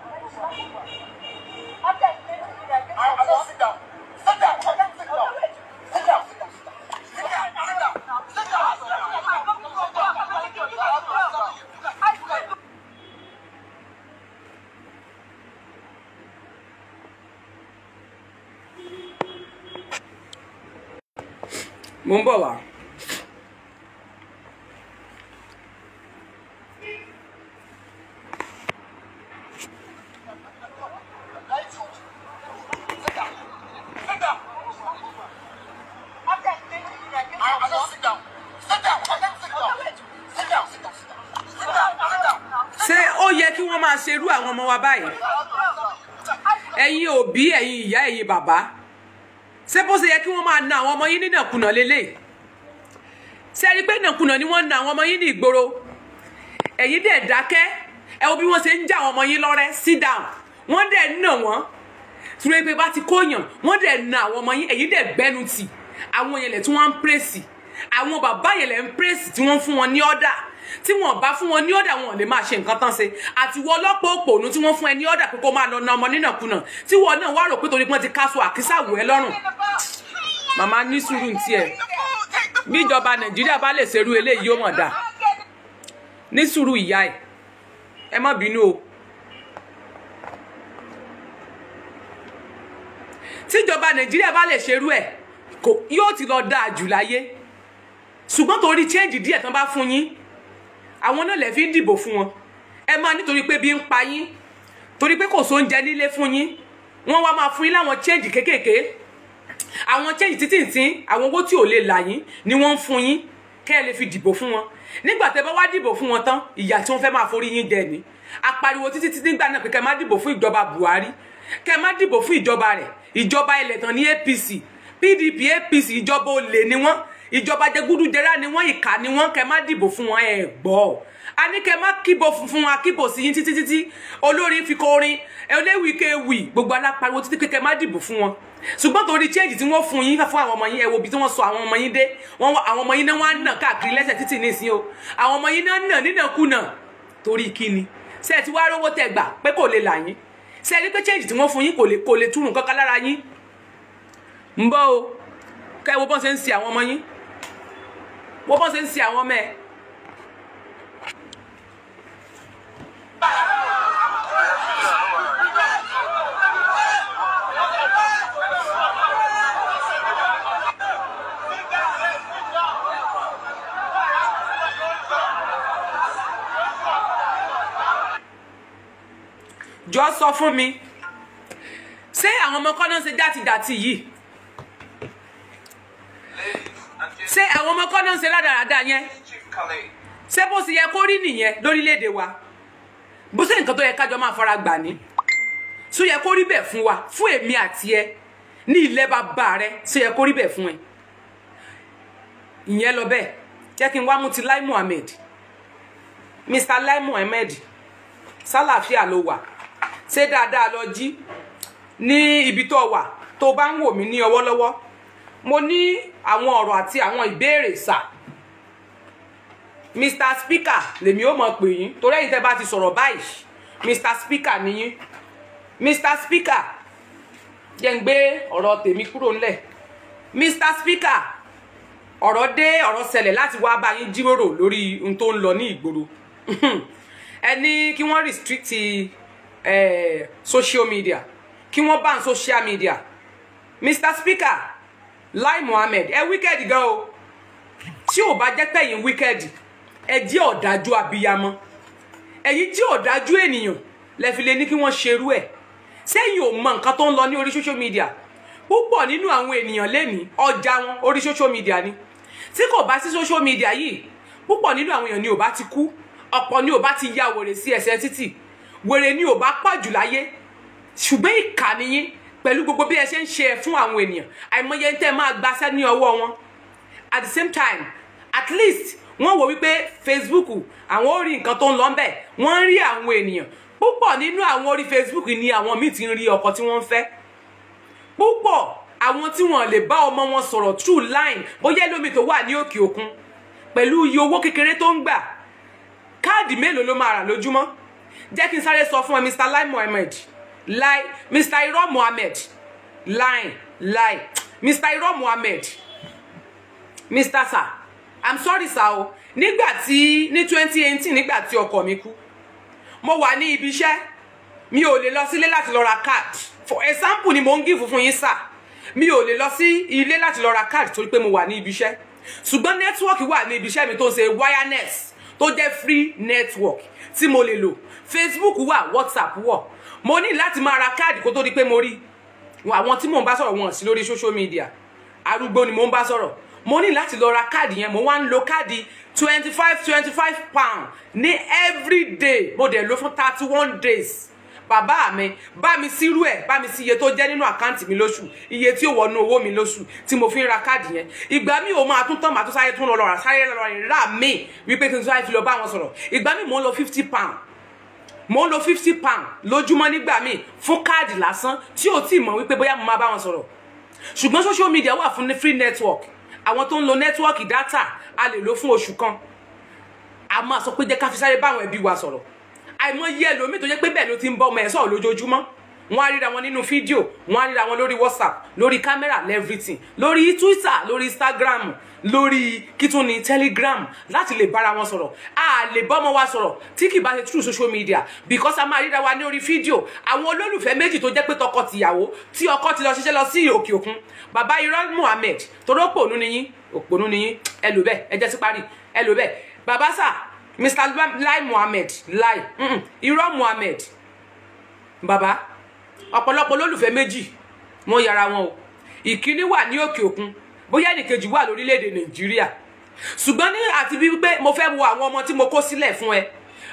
I don't sit down. Sit down. Sit down. Sit down. Sit down. Sit down. Sit down. Sit down. Sit down. Mo ń bọ̀ wá. Sit down. Sit down. I don't sit down. Sit down. Sit down. Sit down. Sit down. Sit down. Sit down. Ṣé ó yẹ kí wọ́n máa ṣerú àwọn ọmọ wa báyìí? Ẹ̀yin òbí, ẹ̀yin ìyá, ẹ̀yin bàbá, ṣé bó ṣe yẹ kí wọ́n máa na àwọn ọmọ yín nínàkúnà lélẹ̀? Ṣé ẹ rí pé nàkúnà ni wọ́n na àwọn ọmọ yín ní ìgboro? Ẹ̀yin dẹ̀ dákẹ́. Ẹ wo bí wọ́n ṣe ń já àwọn ọmọ yín lọ́rẹ́. Sit down. Wọ́n dẹ̀ ń nà wọ́n. Torí pé bá ti kóyàn, wọ́n dẹ̀ na àwọn ọmọ yín, èyí dẹ̀ gbẹ́nu tì. Àwọn yẹn lẹ̀ tí wọ́n ń pèsè, àwọn bàbá yẹn lẹ̀ ń pèsè tí wọ́n fún wọn ní ọ́dà. Tí wọ́n bá fún wọn ní ọ̀dà, wọn lè máa ṣe nǹkan tán ṣe. Àti wọ́n ọlọ́pàá òpònú tí wọ́n fún ẹ ní ọ̀dà pé kó máa lọ na ọmọ nínàkúnà, tí wọ́n náà wá rò pé torí pé wọ́n ti káṣọ àkísà wọ̀ ẹ́ lọ́rùn. Màmá ní sùúrù ní tiẹ̀. Bí ìjọba Nàìjíríà bá lè ṣerú eléyìí, ó mọ̀ dà. Ní sùúrù ìyá ẹ̀, ẹ má bínú o. Tíjọba Nàìjíríà bá lè ṣerú ẹ̀, yóò ti lọ dáa jù láyé. Ṣùgbọ́n torí change díẹ̀ tán bá fún yín, àwọn náà lè fi ń dìbò fún wọn. Ẹ máa nítorí pé bí ń pa yín, torí pé kò sóúnjẹ nílé fún yín, wọ́n wá máa fún yín láwọn change kéékèèké, àwọn change títìntín, àwọn owó tí ò lè là yín ni wọ́n ń fún yín kẹ́ ẹ lè fi dìbò fún wọn. Nígbà tẹ́ bá wá dìbò fún wọn tán, ìyà tí wọ́n fẹ́ máa forí yín jẹ ni. Apariwo títí títí nígbà náà pé kẹ́ má dìbò fún ìjọba Buhari, kẹ́ má dìbò fún ìjọba rẹ̀, ìjọba ẹlẹ́tàn ní APC, PDP, APC, ìjọba olè ni wọ́n, ìjọba jẹgúdújẹrá ni wọ́n, ìkà ni wọ́n, kẹ́ má dìbò fún wọn. Ẹ gbọ́, a ní kẹ́ má kíbo funfun wa kíbo sí yín títí títí, olórin fi kọrin, eléwì kéwì, gbogbo alápariwo títí pé kẹ́ má dìbò fún wọn. Ṣùgbọ́n torí change tí wọ́n fún yín fún àwọn ọmọ yín, ẹ wo ibi tí wọ́n sọ àwọn ọmọ yín dé. Wọ́n àwọn ọmọ yín náà wọ́n á nà káàkiri lẹ́sẹ̀ títì nísìnyí o. Àwọn ọmọ yín náà nà nínàkúnà torí kíni? Ṣé ẹ ti wá rówó tẹ́ gbà pé kò lè là yín? Ṣé ẹ rí pé change tí wọ́n fún yín kò lè túrùn kankan lára yín? Ń bọ́ o, kẹ́ ẹ wo bọ́n ṣe ń ṣe àwọn ọmọ yín, wo bọ́n ṣe ń ṣe àwọn ọmọ ẹ. Jọ sọ fún mi, ṣé àwọn ọmọ kọ́ náà ṣe játijàti yìí? Ṣé àwọn ọmọ kọ́ náà ṣe rádaràda yẹn? Ṣé bó ṣe yẹ kó rí nìyẹn lórílẹ̀‐èdè wa? Bó ṣe nǹkan tó yẹ kájọ máa fara gbà ní, ṣó yẹ kó rí bẹ́ẹ̀ fún wa, fún èmi àti ẹ ní ilẹ̀ bàbá rẹ? Ṣó yẹ kó rí bẹ́ẹ̀ fún ẹ? Ìyẹn lọ bẹ́ẹ̀. Jẹ́ kí n wá mú ti Lai Muhammed. Mr. Lai Muhammed, sálàáfíà ló wà? Ṣé dáadáa lọ jí ní ibi tó wà tó bá ń wò mí ní ọwọ́lọ́wọ́? Mo ní àwọn ọ̀rọ̀ àti àwọn ìbéèrè sà. Mr. Speaker lèmi ó mọ̀ pè yín, torí ẹ̀yin tẹ́ bá ti sọ̀rọ̀ báyìí, Mr. Speaker nìyín. Mr. Speaker, jẹ́ ń gbé ọ̀rọ̀ tèmi kúrò ńlẹ̀. Mr. Speaker, ọ̀rọ̀ dé, ọ̀rọ̀ ṣẹlẹ̀ láti wá bá yín jíròrò lórí ohun tó ń lọ ní ìgboro. Ẹ ní kí wọ́n restrict social media, kí wọ́n ban social media. Mr. Speaker, Lai Muhammed, ẹ wicked gan o. Tí ò bá jẹ́ pé ẹ̀yin wicked, ẹ jẹ́ ọ̀dájú abiyamọ, ẹ̀yin jẹ́ ọ̀dájú ènìyàn lẹ fi lè ní kí wọ́n ṣerú ẹ̀. Sẹ́yìn ò mọ nǹkan tó ń lọ ní orí social media? Púpọ̀ nínú àwọn ènìyàn lẹ́ni ọjà wọn orí social media ni. Tí kò bá sí social media yìí, púpọ̀ nínú àwọn èèyàn ni ò bá ti kú, ọ̀pọ̀ ni ò bá ti ya wèrè sí ẹsẹ̀ títì, wèrè ni ò bá pàjù láyé. Ṣùgbọ́n ìkà nìyín, pẹ̀lú gbogbo bí ẹ ṣe ń ṣe ẹ fún àwọn ènìyàn, àìmọye ń tẹ́ máa gbaṣẹ́ ní ọwọ́ wọn. At the same time, at least wọ́n wò wípé Facebook, àwọn ò rí nǹkan tó ń lọ ńbẹ̀, wọ́n ń rí àwọn ènìyàn púpọ̀ nínú àwọn orí Facebook ni àwọn míì ti ń rí ọkọ tí wọ́n ń fẹ́. Púpọ̀ àwọn tí wọ́n lè bá ọmọ wọn sọ̀rọ̀ through line, bóyá lómi tó wà ní òkè òkun, pẹ̀lú iye owó kékeré tó ń gbà, káàdì mélòó ló máa rà lójúmọ́? Jẹ́ kí n sáré sọ fún ẹ, Mr. Lai Muhammed, Lai, Mr. Irọ́ Muhammed, Lai, Lai, Mr. Irọ́ Muhammed, Mr. Sir, I'm sorry sir o. Nígbà tí ní 2018, nígbà tí ọkọ mi kú, mo wà ní ibi iṣẹ́, mi ò lè lọ sílé láti lọ ra card. For example ni mo ń give fún yín sir, mi ò lè lọ sí ilé láti lọ ra card torí pé mo wà ní ibi iṣẹ́. Ṣùgbọ́n network wà ní ibi iṣẹ́ mi tó ń ṣe wireless, tó jẹ́ free network tí mo lè lò. Facebook wà, WhatsApp wà. Mo ní láti máa ra káàdì kó tó di pé mo rí àwọn tí mò ń bá sọ̀rọ̀ wọn sí lórí social media. Arúgbó ni mò ń bá sọ̀rọ̀. Mo ní láti lọ ra káàdì yẹn. Mo wá ń lo káàdì £25, £25 ní every day. Mo dẹ̀ lò fún 31 days. Bàbá mi, bá mi sírú ẹ̀, bá mi sí iye tó jẹ́ nínú account mi lóṣù, iye tí ó wọnú owó mi lóṣù tí mo fi ń ra káàdì yẹn. Ìgbà mi ò máa tún tán, màá tún sáré tún lọ rà, sáré lọ rà mí wípé kí n sáré fi lọ bá wọn sọ̀rọ̀. Ìgbà mi mò ń lọ £50. Mo ń lo £50 lójúmọ́ nígbà míì fún káàdì lásán tí ò tí ì mọ̀ wípé bóyá mo máa bá wọn sọ̀rọ̀. Ṣùgbọ́n social media wà fún free network. Àwọn tó ń lo network data, a lè lò fún oṣù kan. A máa sọ pé jẹ́ ká fi sáré báwọn ẹbí wa sọ̀rọ̀. Àìmọye ẹlòmíì tó jẹ́ pé bẹ́ẹ̀ ló ti ń bọ́ ọmọ ẹ̀ sọ̀rọ̀ lójoojúmọ́. Wọ́n á ríra wọn nínú fídíò, wọ́n á ríra wọn lórí WhatsApp, lórí kámẹ́rà, everything, lórí Twitter, lórí Instagram, lórí kítúni Telegram, láti lè bára wọn sọ̀rọ̀. A lè bá ọmọ wa sọ̀rọ̀ tí kì bá ṣe through social media, because a máa ríra wa ní orí fídíò. Àwọn olólùfẹ́ méjì tó jẹ́ pé tọkọ tìyàwó, tí ọkọ ti lọ ṣiṣẹ́ lọ sí òkè òkun, bàbá irọ́ Muhammed, torí òpònú ni yín, òpònú ni yín. Ẹ lò bẹ́ẹ̀, ẹ jẹ́ sí parí, ẹ lò bẹ́ẹ̀. Bàbá sà, Mr Lai Muhammed, Lai irọ́ Muhammed, bàbá, ọ̀pọ̀lọpọ̀ olólùfẹ́ méjì wọ́n yára wọn o. Ìkíní wà ní òkè òkun, bóyá ẹnìkejì wà lórílẹ̀‐èdè Nàìjíríà. Ṣùgbọ́n ní àti bí wípé mo fẹ́ wo àwọn ọmọ tí mo kó sílẹ̀ fún ẹ,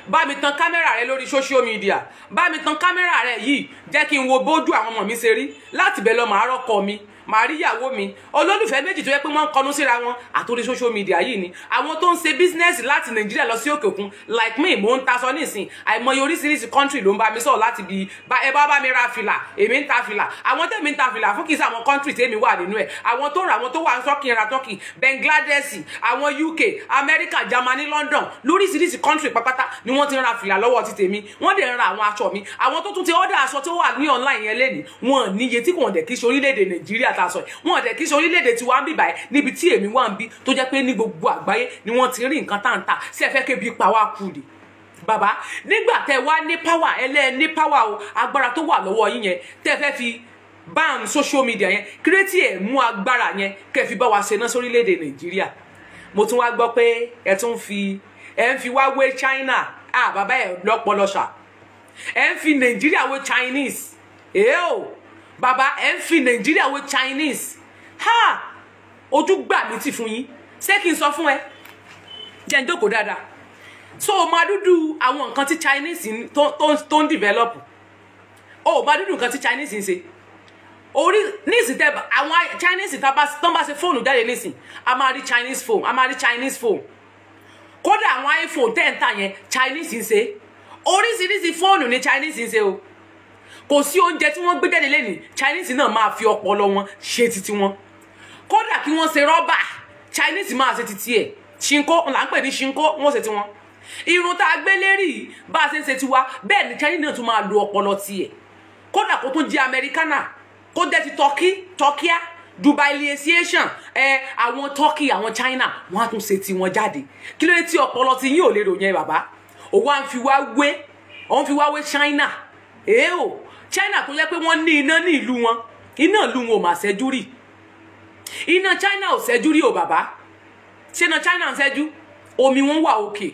bá mi tan kámẹ́rà rẹ lórí social media, bá mi tan kámẹ́rà rẹ yìí, jẹ́ kí n wo bójú àwọn ọmọ mi ṣe rí. Láti bẹ̀ lọ, màá rọ́kọ mi, màá rí ìyàwó mi. Olólùfẹ́ méjì tó yẹ pé wọ́n ń kọnu síra wọn àtòrí social media yìí ni. Àwọn tó ń ṣe business láti Nàìjíríà lọ sí òkè òkun, like me, mò ń taṣọ nísìn, àìmọye oríṣiríṣi country ló ń bá mi sọ̀rọ̀ láti bí ẹ bá bá mi ra fìlà. Èmi ń ta fìlà. Àwọn tẹ̀mí ń ta fìlà fún kì í ṣe àwọn country tèmi wà nínú ẹ̀. Àwọn tó rà, àwọn tó wà ń Turkey, ra Turkey, Bangladesh, àwọn UK, America, Germany, London, lóríṣiríṣi country pápátá ni wọ́n ti ń ra fìlà lọ́wọ́ ti tèmi. Wọ́n dẹ̀ ń ra àwọn aṣọ mi. Àwọn tó tún ti order aṣọ tó wà ní online yẹn lẹ́nìí, wọn níye tí kò dẹ̀ kí ṣe orílẹ̀-èdè Nàìjíríà ta sọ yìí, wọn dẹ̀ kí ṣe orílẹ̀-èdè tí wàá ń bì báyìí níbi tí èmi wà ń bí, tó jẹ́ pé ní gbogbo àgbáyé ni wọ́n ti rí nǹkan tá ń tà sí. Ẹ fẹ́ kébi pa wá kú ni, bàbá? Nígbà tẹ wá ní power, ẹlẹ́ ní power o, agbára tó wà lọ́wọ́ yín yẹn tẹ fẹ́ fi ban social media yẹn, kírètì ẹ̀ mú agbára yẹn kẹ́ fi bá wa ṣe náà sórílẹ̀-èdè Nàìjíríà. Mo tún wá gbọ́ pé ẹ tún fi ẹ ń fi wá wé China. Ah, bàbá, ẹ lọ́pọlọ ṣá. Ẹ ń fi Nàìjíríà wé Chinese. Èé o, bàbá, ẹ ń fi Nàìjíríà wé Chinese. Ha, ojú gbà mí tì fún yín. Ṣé kí n sọ fún ẹ? Jẹ́ ń jókòó dáadáa. So o máa dúdú àwọn nǹkan tí Chinese tó ń develop, o máa dúdú nǹkan tí Chinese ń ṣe orí nísìn. Tẹ àwọn Chinese tá bá tán bá ṣe fóònù jáde nísìn, a máa rí Chinese phone, a máa rí Chinese phone. Kódà àwọn iPhone tẹ́ ń tà yẹn, Chinese ń ṣe. Oríṣiríṣi fóònù ní Chinese ń ṣe o. Kò sí oúnjẹ tí wọ́n gbé jáde lẹ́nìí, Chinese náà máa fi ọpọlọ wọn ṣe titi wọn. Kódà kí wọ́n ṣe rọ́bà, Chinese máa ṣe titi ẹ̀. Ṣinkó là ń pè ní ṣinkó, wọ́n ṣe tiwọn. Irun tá a gbé lérí, bá a ṣe ń ṣe tiwa, bẹ́ẹ̀ ni Chinese náà tún máa lo ọpọlọ tiẹ̀. Kódà kó tún jẹ́ Americana, kó jẹ́ ti Turkey, Turkey, Dubai-lisation ẹ, àwọn Turkey, àwọn China, wọ́n á tún ṣe tiwọn jáde. Kí ló dé tí ọpọlọ ti yín ò lè ròyìn? Bàbá, òun á fi wá wé, òun fi wá wé China. Èé o, China tó yẹ pé wọ́n ní iná ní ìlú wọn, iná ìlú wọn ò mà ṣẹ́jú rí. Iná China ò ṣẹ́jú rí o, bàbá. Ṣé iná China ń ṣẹ́jú? Omi wọn wà òkè,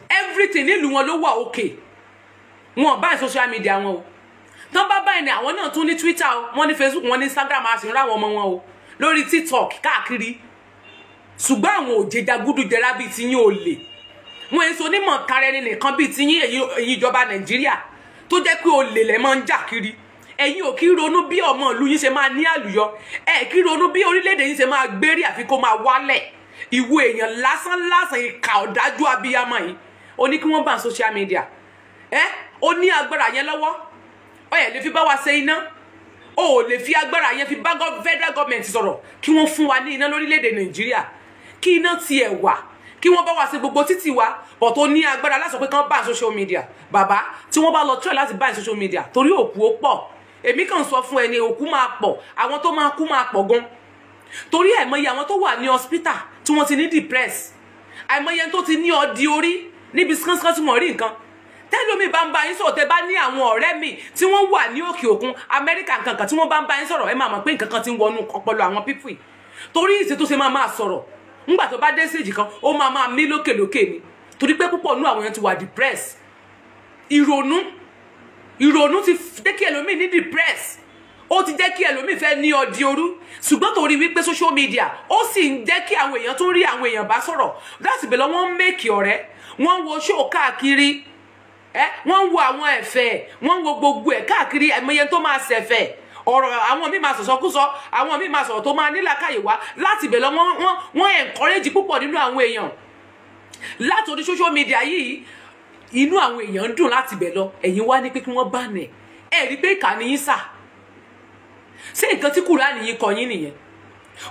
everything nílùú wọn ló wà òkè. Wọn báyìí social media wọn o tán bá báyìí ni. Àwọn náà tún ní Twitter o, wọ́n ní Facebook, wọ́n ní Instagram, a sì ń ráwọn ọmọ wọn o lórí TikTok káàkiri. Ṣùgbọ́n àwọn òjèjàgúdù jẹrà bíi tiyín ò lè wọn èso onímọ̀ tara ẹni nìkan bíi tiyín. Èyí ìjọba Nàìjíríà tó jẹ́ pé olè lẹ̀ máa ń jà kiri, ẹ̀yin ò kí ronú bí ọmọ ìlú yín ṣe máa ní àlùyọ. Ẹ kí ronú bí orílẹ̀-èdè yín ṣe máa gbérí, àfi kó máa wálẹ̀. Ìwọ èèyàn lásán lásán, ìkà ọ̀dájú abiyamọ yìí, ó ní kí wọ́n bá social media. Ẹ ó ní agbára yẹn lọ́wọ́, ó yẹ lè fi bá wa ṣe iná. Ó lè fi agbára yẹn fi bá federal government sọ̀rọ̀ kí wọ́n fún wa ní iná lórílẹ̀‐èdè Nàìjíríà, kí iná tiẹ̀ wà, kí wọ́n bá wa ṣe gbogbo títì wa bọ̀. Tó ní agbára láti sọ pé kán bá social media, bàbá, tí wọ́n bá lọ try láti bá social media, torí òkú ó pọ̀. Èmi kàn sọ fún ẹni, òkú máa pọ̀, àwọn tó máa kú máa pọ̀ gan, torí àìmọye àwọn tó wà ní hospital tí wọ́n ti ní depress, àìmọye tó ti ní ọdí orí níbi skánsán tí wọ́n rí nǹkan. Tẹ́lómi bá ń bá yín sọ̀rọ̀, tẹ́ bá ní àwọn ọ̀rẹ́ mi tí wọ́n wà ní òkè òkun, Amẹ́ríkà nǹkan kan, tí wọ́n bá ń bá yín sọ̀rọ̀, ẹ máa mọ̀ pé nǹkan kan ti ń wọnú ọpọlọ àwọn people yìí, torí ìṣe tó ṣe máa máa sọ̀rọ̀, ńgbà tó bá dé stage kan, ó máa máa mí lókèlókè ni, torí pé púpọ̀ nú àwọn èèyàn ti wà depressed. Ìrònú, ìrònú ti jẹ́ kí ẹlòmíì ní depress, ó ti jẹ́ kí ẹlòmíì fẹ́ ní ọdí orú. Ṣùgbọ́n torí wípé social media ó sì ń jẹ́ kí àwọn èèyàn tún rí àwọn èèyàn bá sọ̀rọ̀, láti bẹ̀rẹ̀ wọ́n ń make ọ̀rẹ́, wọ́n ń wo show káàkiri, ẹ wọ́n ń wo àwọn ẹ̀fẹ̀, wọ́n ń wo gbogbo ẹ̀ káàkiri. Àìmọye tó máa ṣẹ̀fẹ̀ ọ̀rọ̀, àwọn míì máa sọ̀sọ́kúsọ, àwọn míì máa sọ̀rọ̀ tó máa nílàkàyè wá. Láti bẹ̀rẹ̀ wọ́n encourage púpọ̀ nínú àwọn èèyàn láti orí social media yìí. Inú àwọn èèyàn ń dùn láti bẹ̀ lọ. Ẹ̀yin wá ní pé kí wọ́n ban ẹ̀. Ẹ rí pé ìkà ni yín sà. Ṣé nǹkan tí Kùránì yín kọ yín nìyẹn?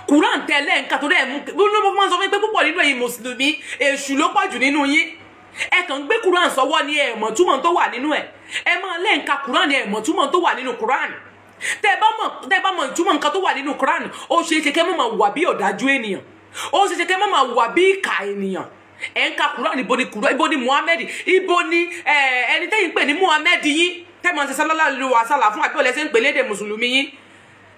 Kùránì tẹ́lẹ̀ nǹkan tó dẹ̀ mú ló máa ń sọ fún yín pé púpọ̀ nínú ẹ̀yin mùsùlùmí, èṣù ló pọ̀ jù nínú yín. Ẹ kàn ń gbé Kùránì sọ́wọ́ ní, ẹ mọ̀ túmọ̀ tó wà nínú ẹ̀. Ẹ máa lẹ́ǹka Kùránì, ẹ mọ̀ túmọ̀ tó wà nínú Kùránì. Tẹ́ bá mọ̀ ìtumọ̀ nǹkan tó wà nínú Kùránì, ó ṣeé ṣe kẹ́ mọ̀ máa wà bí ọ̀dájú ènìyàn, ó ṣeé ṣe kẹ́ mọ̀ máa wà bí ìkà ènìyàn. Ẹ̀ ń ka Kùránì, ibo ni Kùránì, ibo ni Muhammed, ibo ni ẹni tẹ́yìn pè ní Muhammed yín, tẹ́ máa ń ṣe sallallahu alaihi wasallam fún, àbí ọ̀lẹ́sẹ̀ ń pè lédè mùsùlùmí yín,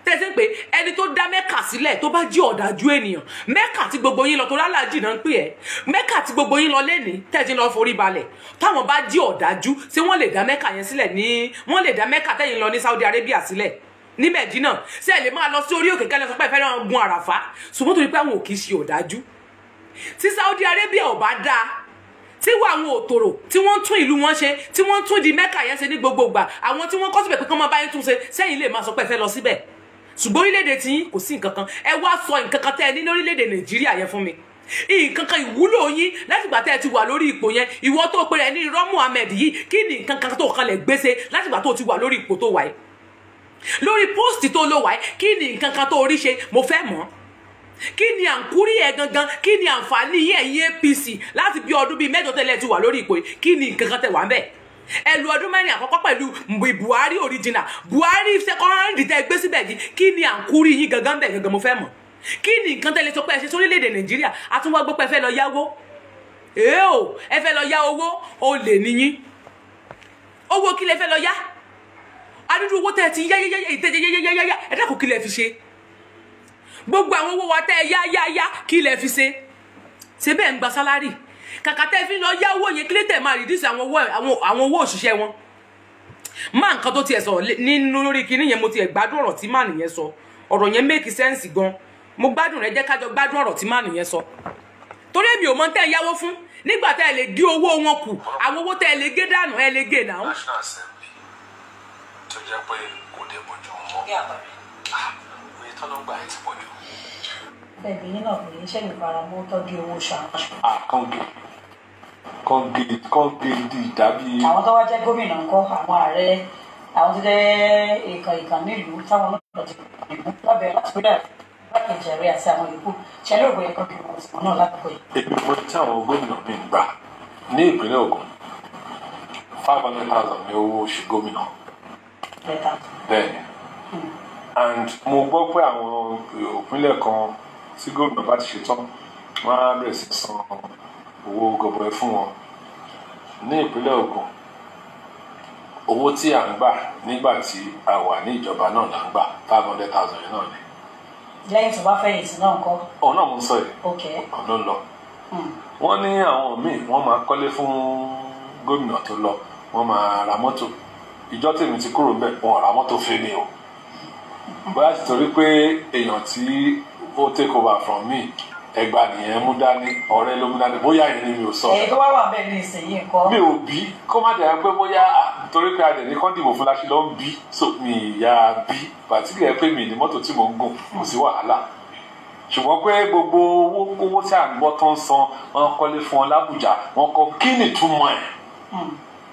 tẹ́sí pé ẹni tó dá Mẹ́kà sílẹ̀, tó bá jí ọ̀dájú ènìyàn, Mẹ́kà tí gbogbo yín lọ, tó lálàjì náà ń pè ẹ́, Mẹ́kà tí gbogbo yín lọ lẹ́ni tẹ́sí lọ forí balẹ̀, táwọn bá jí ọ̀dájú, ṣé wọ́n lè dá Mẹ́kà yẹn sílẹ̀ ní, wọ́n lè dá Mẹ́kà tẹ́yìn lọ ní Saudi Arabia sílẹ̀ ní Mẹ̀dínà? Ṣé ẹ lè máa lọ sí orí òkè kẹ́lẹ́ sọ pé ẹ fẹ́ lọ gun Àràfá? Ṣùgbọ́n torí pé àwọn ò kì í ṣe ọ̀dájú, tí Saudi Arabia ò bá dáa, tí wọ́n àwọn òtòrò tí wọ́n tún ìlú wọn ṣe, tí wọ́n tún di Mẹ́kà yẹn ṣe ní gbogbo ìgbà, àwọn tí wọ́n kọ́ síbẹ̀ pé kán máa bá yín tún ṣe, sẹ́yìn lè máa sọ pé ẹ fẹ́ lọ síbẹ̀? Ṣùgbọ́n orílẹ̀-èdè tí yín, kò sí nǹkan kan. Ẹ wá sọ nǹkan kan tẹ́ ẹ ní ní orílẹ̀-èdè Nàìjíríà yẹn fún mi, nǹkan kan ìwúlò yín látìgbà tẹ́ ẹ ti wà lórí ipò yẹn. Ìwọ tó pe rẹ̀ ní irọ́ Muhammed yìí, kí ni nǹkan kan tó kan lè gbèsè látìgbà tó ti wà lórí ipò tó wà yìí, lórí post tó lò wà yìí? Kí ni nǹkan kan tó rí ṣe? Mo fẹ́ mọ̀ kí ni àǹkúrí ẹ gangan, kí ni àǹfààní yín, ẹ̀yin APC, láti bí ọdún bíi 8 tẹ́lẹ̀ ti wà lórí ipò yìí? Kí ni nǹkan kan tẹ́ wà ń bẹ̀? Ẹ lu ọdún 4 àkọ́kọ́ pẹ̀lú Buhari original, Buhari second tẹ́ gbé síbẹ̀ yìí. Kí ni àǹkúrí yín gangan bẹ̀ gangan? Mo fẹ́ mọ̀ kí ni nǹkan tẹ́lẹ̀ sọ pé ẹ ṣe sórílẹ̀-èdè Nàìjíríà. Àtúnwá gbọ́ pé ẹ fẹ́ lọ yáwó. Èé o, ẹ fẹ́ lọ yá owó. O lè níyín. Owó kí lẹ fẹ́ lọ yá? Adúdú owó tẹ́ ẹ ti yá yá yá ìtẹ́ yá yá yá yá, ẹ dákun, kí lẹ fi ṣe? Gbogbo àwọn owó wa tẹ́ ẹ yá yá yá, kí lẹ fi ṣe? Ṣé bẹ́ẹ̀ ń gba salary? Kàkà tẹ́ ẹ fi lọ yá owó yẹn, kí lè tẹ̀ máa reduce àwọn owó òṣìṣẹ́ wọn? Má nǹkan tó tiẹ̀ sọ nínú lórí kinní yẹn, mo tiẹ̀ gbádùn ọ̀rọ̀ tí máà nìyẹn sọ. Ọ̀rọ̀ yẹn make sense gan, mo gbádùn rẹ. Jẹ́ kájọ gbádùn ọ̀rọ̀ tí máà nìyẹn sọ, torí èmi ò mọ tẹ́ ẹ yáwó fún nígbà tẹ́ ẹ lè gé owó wọn kù. Àwọn owó tẹ́ ẹ lè gé dànù, ẹ lè gé náà. National Assembly tó jẹ́ pé kò dé bójú mọ́, oye tó ló ń gbà yẹn ti pọ̀ jù. Bẹ́ẹ̀ yín náà pé iṣẹ́ ìfaramọ́ tọ́jú owó oṣù àwọn aṣọ. Kọ́ngé kọ́ngé kọ́ngé di ìdábí. Àwọn tó wá jẹ́ gómìnà ńkọ́, àwọn ààrẹ, àwọn tó jẹ́ ìkàn ìkàn nílùú táwọn náà ti dìbò lábẹ́ láti pínlẹ̀ igbákejì ààrẹ àti àwọn yòókù, ṣe lóògbé bóyá kọ́ bí owó tiwọn náà lákòókò yìí? Èmi mo tí àwọn gómìnà mi ń gbà ní ìpínlẹ̀ Ògùn, 500,000 ní owó oṣù gómìnà. Lẹ́tà. Bẹ́ẹ̀ ni, and mo gbọ́ pé àwọn ìpínlẹ̀ kan, tí gómìnà bá ti ṣetán, wọ́n á bẹ̀rẹ̀ sí san owó gọbọi fún wọn. Ní ìpínlẹ̀ Ògùn, owó tí à ń gbà nígbà tí a wà ní ìjọba náà là ń gbà, 500,000 yẹn náà ni. Lẹ́yìn tó bá fẹ̀yìntì náà ńkọ́? Òun náà mo ń sọ yìí. Ọ̀nà lọ. Wọ́n ní àwọn míì, wọ́n máa kọ́lé fún gómìnà tó lọ, wọ́n máa ra mọ́tò. Ìjọ tèmi ti kúrò ńbẹ̀, wọn ò ra mọ́tò fún mi o. Bóyá ti torí pé èèyàn tí ó take over from me, ẹgbà nìyẹn mú dání, ọ̀rẹ́ ló mú dání, bóyá yẹn ni, mi ò sọ. Èyí tó wá wà bẹ́ẹ̀ ní ìsinyìí ńkọ́? Mi ò bí kó má dẹ̀ pé bóyá torí pé adẹ̀ ní kán dìbò fún láṣẹ ló ń bí, so mi ìyá bí pàtíkì ẹ pé mi ní mọ́tò tí mò ń gùn, kò sí wàhálà. Ṣùgbọ́n pé gbogbo owó kówó tí à ń gbọ́ tó ń san, wọ́n kọ́lé fún ọ lábùjá, wọ́n kọ́, kí ni ìtumọ̀ ẹ̀?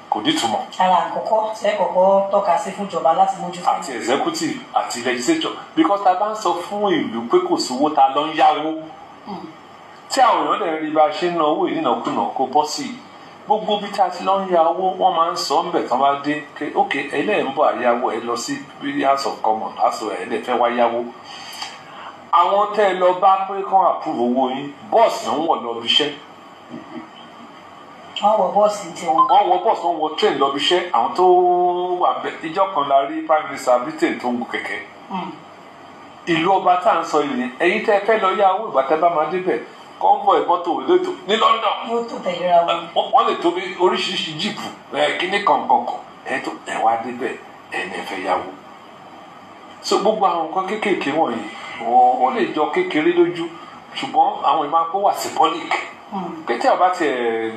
Kò ní ìtumọ̀. Ara àkọ́kọ́ tẹ́ kọ́kọ́ tọ́ka sí fún ìjọba láti mójútó. Àti executive àti legislature, because ta bá ń sọ fún ìlú pé kò sówó, ta lọ ń yáwó, tí àwọn èèyàn dẹ̀ rí bá a ṣe ń ná owó ìnínàkúnà, kó bọ́ sí i. Gbogbo bí tá a ti lọ ń ya owó, wọ́n máa ń sọ ń bẹ̀ tán bá dé pé ok, ẹlẹ́yìn ń bọ̀ àyàwó, ẹ lọ sí House of Commons, House of ẹ̀ lè fẹ́ wá yáwó. Àwọn tẹ́ ẹ lọ bá pé kán approve owó yín, bọ́ọ̀sì náà ń wọ̀ lọ bí iṣẹ́. Wọ́n wọ bọ́ọ̀sì tiwọn. Wọ́n wọ bọ́ọ̀sì, wọ́n wọ train lọ bí iṣẹ́. Àwọn tó wà bẹ̀, ìjọ kan la rí Prime Minister Britain tó ń gun kẹ̀kẹ́. Ìlú ọba tá à ń sọ yìí, ẹ̀yin tẹ́ ẹ fẹ́ lọ yá owó, ìgbà tẹ́ bá máa débẹ̀, convoy mọ́tò lẹ́tọ̀ ní London. Yóò tó tẹ̀léra wọn. Wọ́n lè tó bí oríṣiríṣi jeep ẹ̀ kíní kọ̀ǹkọ̀ǹkọ̀ ẹ̀ tó ẹ̀ wá débẹ̀, ẹ̀ ní ẹ fẹ́ yáwó. So gbogbo àwọn nǹkan kéékèèké wọ̀nyí, ó lè jọ kékeré lójú, ṣùgbọ́n àwọn ìmáa kó wà symbolic pété ọba tiẹ̀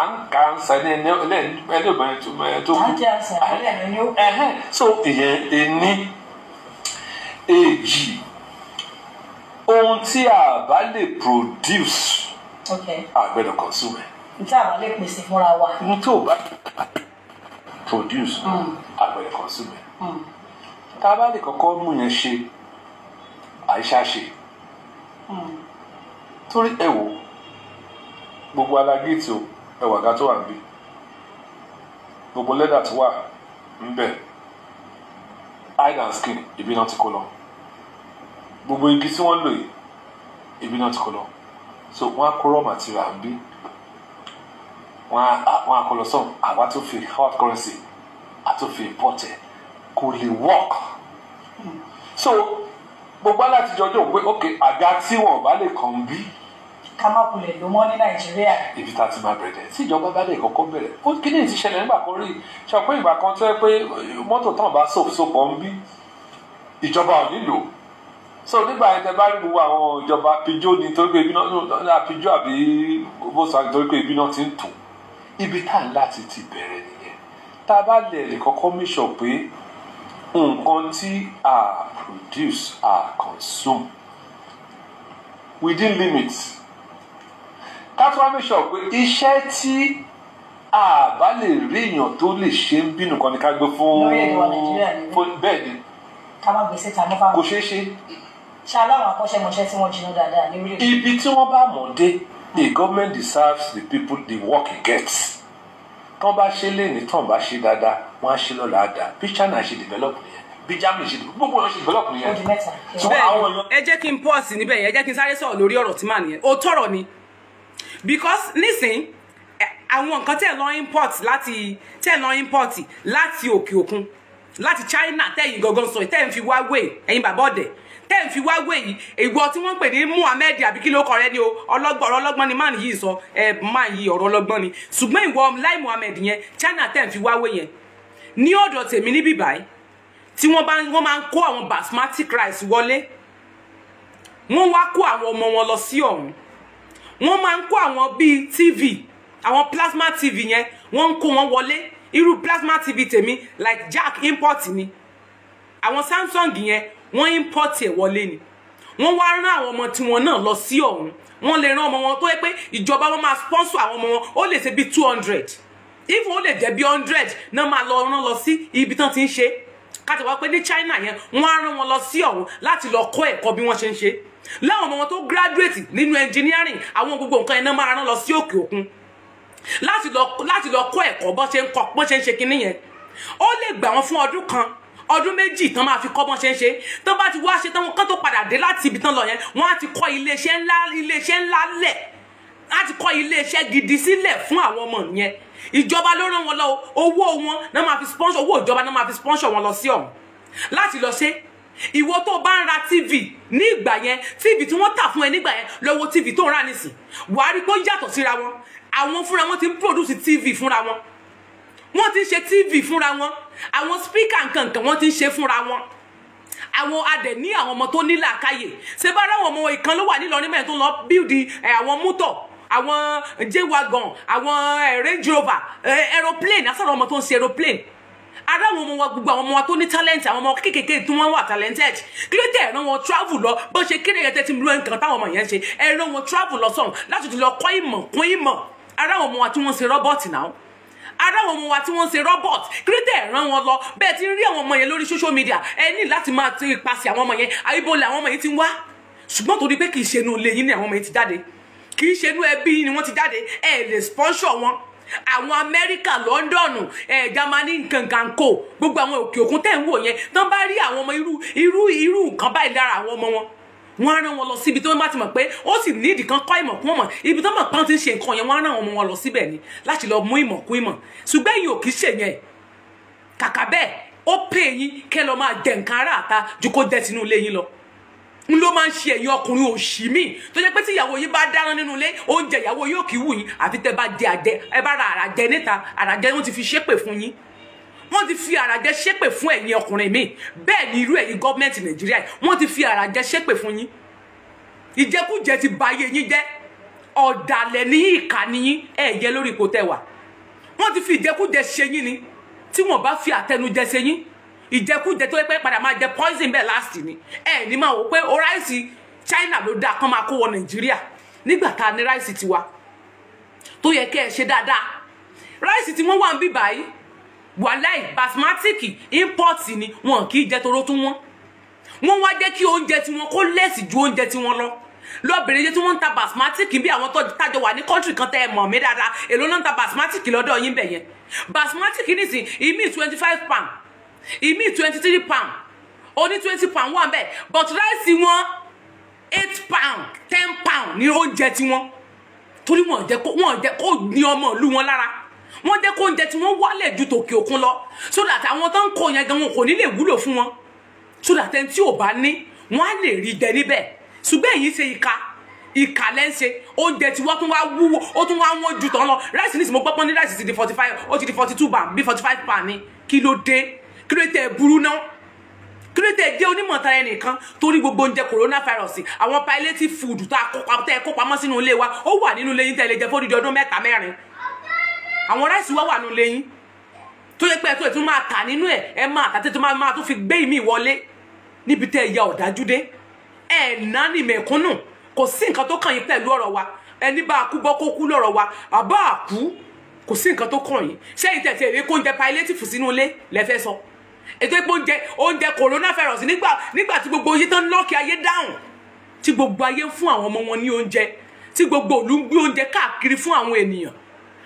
à ń kà ń sa ẹni ẹlẹ́bìnrin tó kú. À ń jẹ́ àṣà ẹlẹ́nu ni ó kú. So ìyẹn ení. Èjì, ohun tí a bá lè produce, a gbọ́dọ̀ consume ẹ̀. N tí àwa lè pèsè fúnra wa. N tó bá produce, àgbẹ̀rẹ̀ consume. Tá a bá lè kọ́kọ́ mú yẹn ṣe, àìṣá ṣe, torí ẹ wò gbogbo alágéètì o, ẹ wà gá tó wà níbí, gbogbo lẹ́dà tó wà ńbẹ̀, hide and skin, ibi náà ti kó lọ. Gbogbo igi tí wọ́n lò yìí, ibi náà ti kó lọ. So wọ́n á kó raw material níbí, wọ́n á kó lọ sọ́hùn, àwa tó fi hard currency àtó fi import ẹ̀, kò lè work. So gbogbo aláti jọjọ pé ok, àga tí wọn ò bá lè kàn bí, ká má kulẹ̀ ló mọ́ ní Nàìjíríà. Ibi tá a ti máa bẹ̀rẹ̀, tí ìjọba bá lè kọ́kọ́ bẹ̀rẹ̀ ó. Kí ni ti ṣẹlẹ̀ nígbà kan rí? Ṣe pé ìgbà kan tó yẹ pé mọ́tò tán bá sopọ̀ ń bí, ìjọba ò nílò. So nígbà yẹn, tẹ bá rí gbogbo àwọn ìjọba, Peugeot ni, torí pé ibi náà, Peugeot àbí Volkswagen, torí pé ibi náà ti ń tò. Ibi tá à ń láti ti bẹ̀rẹ̀ nìyẹn. Tá a bá lè kọ́kọ́ make sure pé nǹkan tí a produce, a consume within limits, ká tó wá make sure pé iṣẹ́ tí a bá lè rí èèyàn tó lè ṣe ń bínú kan ní ká gbé fún Lórílẹ̀-èdè wa Nàìjíríà ni. Fún bẹ́ẹ̀ ni. Ká má gbèsè ta mọ́ fáwọn. Kò ṣeé ṣe. Ṣe aláwọn akọ́ṣẹ́mọṣẹ́ tí wọ́n jiná dáadáa ní orílẹ̀-èdè? Ibi tí wọ́n bá mọ̀ dé, the government deserves the people, the work it gets. Tán bá ṣe léni, tán bá ṣe dáadáa, wọ́n á ṣe lọ́la, á dáa. Bí China ṣe develop nìyẹn, bí Germany ṣe develop, gbogbo wọn ṣe develop Ó nìyẹn. di mẹ́ta. Ṣùgbọ́n àwọn èèyàn Ẹ jẹ́ kí n pause níbẹ̀ yẹn, ẹ jẹ́ kí n sáré sọ̀rọ̀ lórí ọ̀rọ̀ tí màá nìyẹn. Ó tọ̀rọ̀ ni, because nísìn àwọn nǹkan tẹ́ ẹ̀ lọ import láti òkè òkun, láti China, tẹ́yìn gangan sọ, tẹ́ ẹ̀ ń fi wá wé, ẹ̀yin bàbá ọ̀dẹ̀ tẹ́ ẹ̀ ń fi wá wé yìí, ìwọ tí wọ́n ń pè ní Muhammed àbí kí ló kọ rẹ ni o, ọlọ́gbọ́n, ọ̀rọ̀ ọlọ́gbọ́n ni man yìí sọ. Ẹ man yìí, ọ̀rọ̀ ọlọ́gbọ́n ni. Ṣùgbọ́n ìwọ Lai Muhammed yẹn, China tẹ́ ẹ̀ ń fi wá wé yẹn, ní ọ̀dọ̀ tèmi níbí báyìí, tí wọ́n bá wọ́n máa ń kó àwọn basmati rice wọlé, wọ́n wá kó àwọn ọmọ wọn lọ sí ọ̀hún. Wọ́n máa ń kó àwọn bíi TV, àwọn plasma TV yẹn, wọ́n ń kó wọn wọlé. Irú plasma TV tèmi, like jack, import ni. Àwọn Samsung yẹn, wọ́n import ẹ̀ wọlé ni. Wọ́n wá rán àwọn ọmọ tiwọn náà lọ sí ọ̀hún. Wọ́n lè rán ọmọ wọn tó yẹ pé ìjọba wọn máa sponsor àwọn ọmọ wọn. Ó lè ṣe bíi 200, even ó lè jẹ́ bíi 100 náà máa lọ rán lọ sí ibi tán ti ń ṣe. Káti wá pé ní China yẹn, wọ́n á rán wọn lọ sí ọ̀hún láti lọ kọ́ ẹ̀kọ́ bí wọ́n ṣe ń ṣe. Láwọn ọmọ wọn tó graduate nínú engineering, àwọn gbogbo nǹkan yẹn náà máa rán lọ sí òkè òkun láti lọ kọ́ ẹ̀kọ́ bọ́n ṣe ń kọ́, bọ́n ṣe ń ṣe kinní yẹn. Ó lè gbà wọ́n fún ọdún kan, ọdún 2 tán máa fi kọ́ bọ́n ṣe ń ṣe. Tán bá ti wá ṣe tán, kán tó padà dé láti ibi tán lọ yẹn, wọ́n á ti kọ́ iléeṣẹ́ ńlá lẹ̀, á ti kọ́ iléeṣẹ́ gidi sílẹ̀ fún àwọn ọmọ yẹn. Ìjọba ló rán wọn lọ. Owó wọn náà máa fi sponsor, owó ìjọba náà máa fi sponsor wọn lọ sí ọ̀hún láti lọ ṣe. Ìwọ tó bá ń ra TV ní ìgbà yẹn, TV tí wọ́n tà fún ẹ nígbà yẹn, lọ́wọ́ TV tó ń rà nísìn, wàá rí pé ó yàtọ̀ síra wọn. Àwọn fúnra wọn ti ń produce TV fúnra wọn, wọ́n ti ń ṣe TV fúnra wọn, àwọn speaker nkankan, wọ́n ti ń ṣe fúnra wọn. Àwọn adẹ̀ ní àwọn ọmọ tó ní làákàyè. Ṣe bá ráwọn ọmọ ìkan ló wà nílọrin mẹ́rin tó ń lọ build ẹ̀, àwọn mọ́tò, àwọn J-Wagon, àwọn Range Rover, aeroplane, asọ̀rọ̀ ọmọ tó ń ṣe aeroplane. Ara àwọn ọmọ wa, gbogbo àwọn ọmọ wa tó ní talent, àwọn ọmọ kéékèèké tí wọ́n wà talented, kí ló dé ẹ rán wọn travel lọ? Bó ṣe kéré yẹn, tẹ́tí lu nǹkan táwọn ọmọ yẹn ń ṣe, ẹ rán wọn travel lọ sọ̀hún láti tún lọ kọ́ ìmọ̀ kún ìmọ̀. Ara àwọn ọmọ wa tí wọ́n ń ṣe robot náà, ara àwọn ọmọ wa tí wọ́n ń ṣe robot, kí ló dé ẹ rán wọn lọ? Bẹ́ẹ̀ ti ń rí àwọn ọmọ yẹn lórí social media, ẹ ní láti máa ti ipasẹ̀ àwọn ọmọ yẹn. Àyíbó lẹ àwọn ọmọ yẹn ti ń wá, ṣùgbọ́n torí pé kì í ṣe inú ilé yín ni àwọn ọmọ yẹn ti jáde, kì í ṣe inú ẹbí yín ni wọ́n ti jáde, ẹ lè sponsor wọn. Àwọn Amẹ́ríkà, London, Germany, nkankanko, gbogbo àwọn òkè òkun tẹ̀ ń wò yẹn, tán bá rí àwọn ọmọ irú nǹkan báyìí lára àwọn ọmọ wọn, wọ́n á rán wọn lọ síbi tí wọ́n bá ti mọ̀ pé ó sì ní ìdí kan kọ́ ìmọ̀ kún ìmọ̀. Ibi tó mọ̀ pọ́n ti ń ṣe nǹkan yẹn, wọ́n á rán àwọn ọmọ wọn lọ síbẹ̀ ni láti lọ mú ìmọ̀ kún ìmọ̀. Ṣùgbọ́n ẹ̀yin ò kì í ṣe yẹn. Kàkà bẹ́ẹ̀, ó pè yín kẹ́ lọ máa jẹ nǹkan ará àta ju kó jẹ́ tinú ilé yín lọ. N ló máa ń ṣe ẹ̀yin ọkùnrin òṣì míì tó jẹ́ pé tí ìyàwó yín bá dáná nínú ilé, oúnjẹ ìyàwó yóò kì í wù yín, àfi tẹ́ bá jẹ àjẹ, ẹ bá ra àràjẹ níta. Àràjẹ, wọ́n ti fi ṣépè fún yín, wọ́n ti fi àràjẹ ṣépè fún ẹ̀yin ọkùnrin míì. Bẹ́ẹ̀ ni irú ẹ̀yin gọ́ọ̀mẹ̀ntì Nàìjíríà yìí, wọ́n ti fi àràjẹ ṣépè fún yín. Ìjẹkújẹ ti ba ayé yín jẹ́. Ọ̀dàlẹ̀ ní, ìkà ní yín. Ẹ̀ jẹ́ lórí ipò tẹ́ wà, wọ́n ti fi ìjẹkújẹ ṣe yín ni. Tí wọ́n bá fi àtẹnujẹ ṣe yín, ìjẹkújẹ tó yẹ pé padà máa jẹ poison bẹ́ẹ̀ last ni. Ẹ ní máa wò pé o rice China ló dáa kán máa kó wọ Nàìjíríà nígbà tá a ní rice tiwa. Tó yẹ kẹ́ ẹ ṣe dáadáa. Rice tí wọ́n wà ń bí báyìí, wàláì, basmati import ni, wọn kì í jẹ toró tún wọn. Wọ́n wá jẹ́ kí oúnjẹ tí wọn kó less ju oúnjẹ tí wọ́n lọ. Lọ́bìnrin jẹ́ tí wọ́n ń ta basmati bí àwọn tó tájọ wà ní country kan tẹ́ ẹ mọ̀ mí dáadáa. Èló náà ń ta basmati lọ́dọ̀ yín bẹ̀ yẹn? Basmati nísìn, ìmí £25, ìmí £23, oní £20 wà bẹ́ẹ̀, but rice wọn £8, £10 ní oúnjẹ tiwọn, torí wọ́n jẹ́ kó ní ọmọ ìlú wọn lára. Wọ́n jẹ́ kó oúnjẹ tí wọ́n wálẹ̀ ju tòkè òkun lọ, so that àwọn tó ń kó yẹn gan, wọn kò ní lè wúlò fún wọn, so that ẹni tí ò bá ní, wọ́n á lè rí jẹ níbẹ̀. Ṣùgbọ́n èyí ṣe ìka, ìka lẹ́ ń ṣe. Oúnjẹ tí wọ́n tún wá wúwo, ó tún wá wọ́n ju tán lọ. Rice nísìnyí, mo gbọ́ pọ́n ní rice ti di 45, ó ti di £42, bí £45 ni. Kí ló dé? Kí ló tẹ̀ burú náà? Kí ló tẹ̀ jẹ́ onímọ̀tara ẹnìkan? Torí gbogbo oúnjẹ coronavirus, àwọn palliative food tá a kó tẹ́ ẹ kó pamọ́ sínú ilé wa, ó wà nínú ilé yín tẹ́ lè jẹ fódìdí ọdún mẹ́ta, mẹ́rin. Àwọn rice wa wà nínú ilé yín tó yẹ pé ẹ tó ẹ tún máa tà nínú ẹ, ẹ máa tà tètè máa tún fi gbé ìmí wọlé níbi tẹ́ ẹ ya ọ̀dájú dé. Ẹ ná ní mẹ̀kúnnù, kò sí nǹkan tó kàn yín pẹ̀lú ọ̀rọ̀ wa. Ẹni bá a kú bọ́, kó kú lọ́rọ̀ wa, àbá a kú, kò sí nǹkan tó kàn yín. Sẹ́yìn tẹ̀tẹ̀ èrè kó oúnjẹ palliative sínú ilé lẹ́fẹ́ sọ ètò ìpò oúnjẹ coronavirus nígbà tí gbogbo ayé tán lock ayé dáhùn, tí gbogbo ayé ń fún àwọn ọmọ wọn ní oúnjẹ, tí gbogbo ìlú ń gbé oúnjẹ káàkiri fún àwọn ènìyàn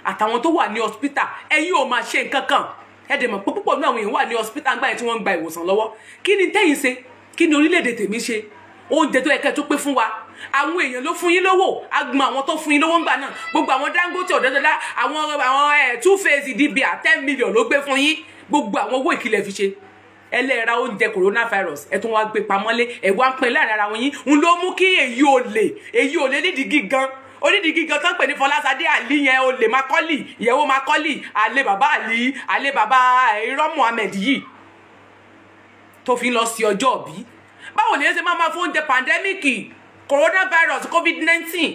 àtàwọn tó wà ní hospital, ẹ̀yin ò máa ṣe nǹkan kan. Ẹ dẹ̀ mọ̀ pé púpọ̀ nínú àwọn èèyàn wà ní hospital ńgbà yẹn tí wọ́n ń gba ìwòsàn lọ́wọ́. Kí ni tẹ́yìn ṣe? Kí ni orílẹ̀-èdè tèmi ṣe? Oúnjẹ tó yẹ kẹ́ tó pé fún wa, àwọn èèyàn ló fún yín lówó. Agbọn àwọn tó fún yín lówó ńgbà náà, gbogbo àwọn Dangote, ọ̀dọ́dọ́dá, àwọn ẹ̀ Two Face Idibia, 10 million ló gbé fún yín. Gbogbo àwọn owó ìkìlẹ̀ fi ṣe ẹlẹ́ra oúnjẹ coronavirus, ẹ tún wá gbé pamọ́lé, ẹ wá ń pín láàrin ara wọn yín. Ń ló mú kí èyí ò lè nídìí gígan, onídìí gígan tó ń pè ní Fọláṣadé Àlí yẹn, olè Makọ́lì, ìyàwó Makọ́lì, àlè bàbá Àlí, àlè bàbá irọ́ Muhammed yìí tó fi ń lọ sí ọjọ́ òbí. Báwo ni ẹ ṣe máa máa fún oúnjẹ pandemic coronavirus COVID-19,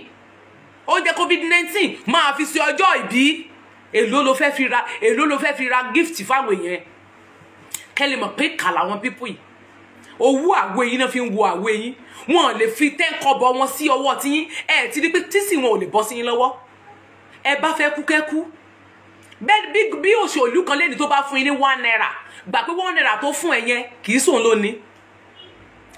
oúnjẹ COVID-19, máa fi sí ọjọ́ ìbí? Èló ló fẹ́ fi ra gift fáwọn èèyàn? Kẹ́ lè mọ̀ pé kà làwọn people yìí. Owó àgbo eyín náà fi ń wo àgbo eyín. Wọn lè fi 10 kọ́bọ̀ wọn sí ọwọ́ tiyín. Ẹ ti rí pé tísì wọn ò lè bọ́ sí yín lọ́wọ́. Ẹ bá fẹ́ kú kẹ́kú bẹ́ẹ̀. Bí òṣèlú kan lẹ́ni tó bá fún yín ní ₦1, gbà pé ₦1 tó fún ẹ yẹn, kì í sóun ló ní,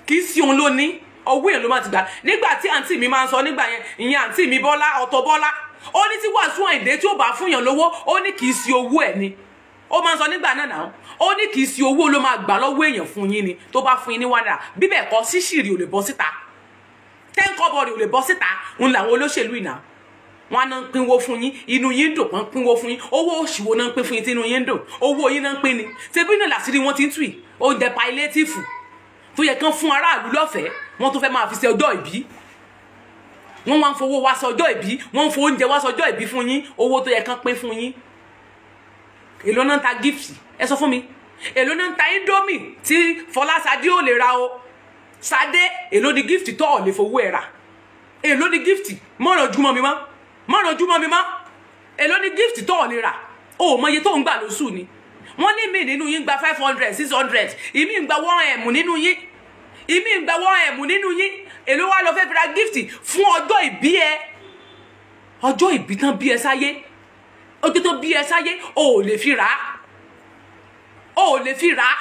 kì í sí òun ló ní. Ọwọ́ èèyàn ló máa ti gbà. Nígbà tí àǹtí mi máa ń sọ nígbà yẹn, ìyẹn àǹtí mi Bọ́lá Auto Bọ́lá, ó ní tí Wàsíù Àyìndé tí ó bá fún yàn lówó, ó ní kì í sí owó ẹ̀ ni. Ó máa ń sọ nígbà náà náà, ó ní kì í sí owó ló máa gbà lọ́wọ́ èèyàn fún yín ni. Tó bá fún yín ní ₦1, bíbẹ̀ kọ́, sísìrì ò lè bọ́ síta, 10 kọ́bọ̀ rẹ̀ ò lè bọ́ síta. Ń làwọn olóṣèlú ìnà wọn náà ń pínwó fún yín, inú yín dùn. Wọ́n ń pínwó fún yín. Owó òṣìwò náà ń pín fún yín tí inú yín dùn? Owó yín náà ń pín ni. Ṣebí náà làṣírí wọn ti ń tù yìí. Oúnjẹ palliative tó yẹ kán fún aráàlú lọ́fẹ̀ẹ́, wọ́n tún fẹ́ máa fi ṣe ọjọ́ ìbí. Wọ́n wá ń fowó wá sọjọ́ ìbí, wọ́n ń fowó oúnjẹ wá sọjọ́ ìbí fún yín. Owó tó yẹ kán pín fún yín, èló náà ń ta gift? Ẹ sọ fún mi, èló náà ń ta Indomie tí Fọláṣadé ò lè ra o? Ṣadé, èló ni gift tó ò lè fowó ẹ̀ rà? Èló ni gift? Mọ̀ràn ojúmọ́ mi mọ́, mọ̀ràn ojúmọ́ mi mọ́. Èló ni gift tó ò lè rà? O ò mọye tó ń gbà lóṣù ni. Wọ́n ní mí nínú yín gba 500, 600, ìmí ń gba 1M nínú yín, ìmí ń gba 1M nínú yín. Èló wá lọ fẹ́ fi ra gift fún ọjọ́ ìbí ẹ? Ọjọ́ ìbí tán bí ẹ sáyé, ọjọ́ tó bí ẹ sáyé, o ò lè fi rà á, o ò lè fi rà á.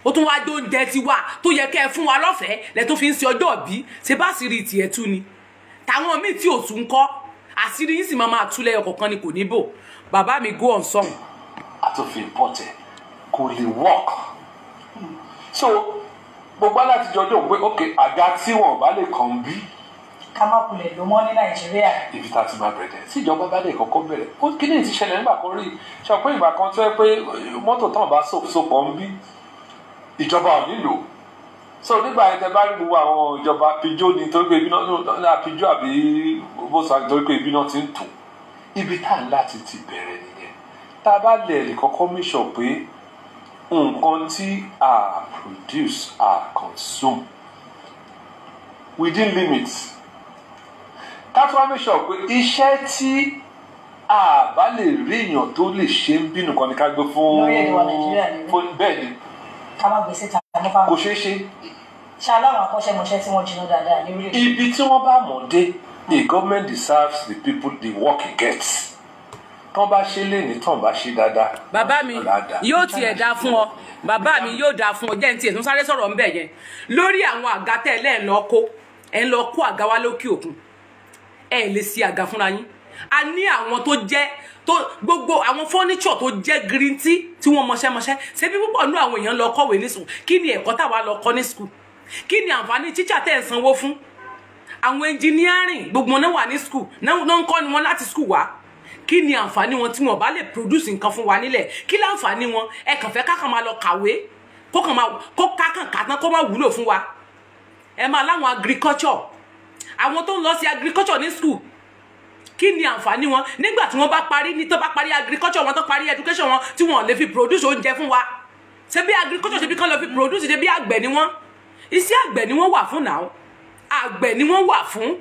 Ó tún wáá dóúnjẹ tiwa tó yẹ kẹ́ ẹ fún wa lọ́fẹ̀ẹ́ lẹ tó fi ń ṣe ọjọ́ ìbí. Ṣe bá sì rí tiẹ̀ tú ni, táwọn míì tí ò tún kọ́, àṣírí yín sì máa máa tú lẹ́yọ kọ̀ọ̀kan ni, kò ní bò. Bàbá mi, go on song. Àtòfin import ẹ kò lè work. So gbogbo aláti jọjọ pé ok, àga tí wọn bá lè kàn bí Ká má kulẹ̀ ló mọ́ ní Nàìjíríà. Ibi tá a ti máa bẹ̀rẹ̀ dẹ̀ tí ìjọba bá dẹ̀ kọ́kọ́ bẹ̀rẹ̀ ó. Kí ni ti ṣẹlẹ̀ nígbà kan rí? Ṣe pé ìgbà kan tó yẹ pé mọ́tò tán bá sopọ̀ ń bí, ìjọba ò nílò. So nígbà yẹn, tẹ bá rí gbogbo àwọn ìjọba, Peugeot ni, torí pé ibi náà, Peugeot àbí Volkswagen, torí pé ibi náà ti ń tò. Ibi tá à ń láti ti bẹ̀rẹ̀ nìyẹn. Tá a bá lè kọ́kọ́ make sure pé nǹkan tí a produce, a consume within limits, ká tún wá make sure pé iṣẹ́ tí a bá lè rí èèyàn tó lè ṣe ń bínú kan ní ká gbé fún Lórílẹ̀-èdè wa Nàìjíríà ni. Fún bẹ́ẹ̀ ni. Ká má gbé síta mọ́ fáwọn. Kò ṣeé ṣe. Ṣe aláwọn akọ́ṣẹ́mọṣẹ́ tí wọ́n jiná dáadáa ní orílẹ̀-èdè? Ibi tí wọ́n bá mọ̀ dé. The government deserves the people the work it gets. Tán bá ṣe lé ní, tán bá ṣe dáadáa. Bàbá mi, yóò tiẹ̀ dáa fún ọ. Bàbá mi, yóò dáa fún ọ. Jẹ́ ní tiẹ̀ tún sáré sọ̀rọ̀ ńbẹ̀ yẹn lórí àwọn àga tẹ́ ẹ lẹ́ẹ̀ lọ kó. Ẹ̀ ń lọ kó àga wá lókè òkun, ẹ lè ṣe àga fúnra yín. A ní àwọn tó jẹ́ tó gbogbo àwọn furniture tó jẹ́ green tea tí wọ́n mọṣẹ́mọṣẹ́. Ṣebí púpọ̀ nú àwọn èèyàn lọ kọ́wé ní school. Kí ni ẹ̀kọ́ táwa lọ kọ́ ní school? Kí ni àǹfààní teacher tẹ́ ẹ̀ sanwó fún? Àwọn engineering, gbogbo wọn náà wà ní school náà ń kọ́ ni wọn láti school wá. Kí ni àǹfààní wọn tí wọn bá lè produce nǹkan fún wa nílẹ̀? Kí láǹfààní wọn? Ẹ kàn fẹ́ kákan máa lọ kàwé, kó kàn máa kó kákan kàtán, kó má wúlò fún wa. Ẹ máa láwọn agriculture, àwọn tó ń lọ sí agriculture ní school, kí ni àǹfààní wọn nígbà tí wọ́n bá parí ní tó bá parí agriculture wọn, tó parí education wọn, tí wọ́n lè fi produce oúnjẹ fún wa? Ṣé bí agriculture, ṣe bí kán lọ fi produce? Ṣe bí àgbẹ̀ ni wọ́n? Iṣẹ́ àgbẹ̀ ni wọ́n wà fún náà, àgbẹ̀ ni wọ́n wà fún.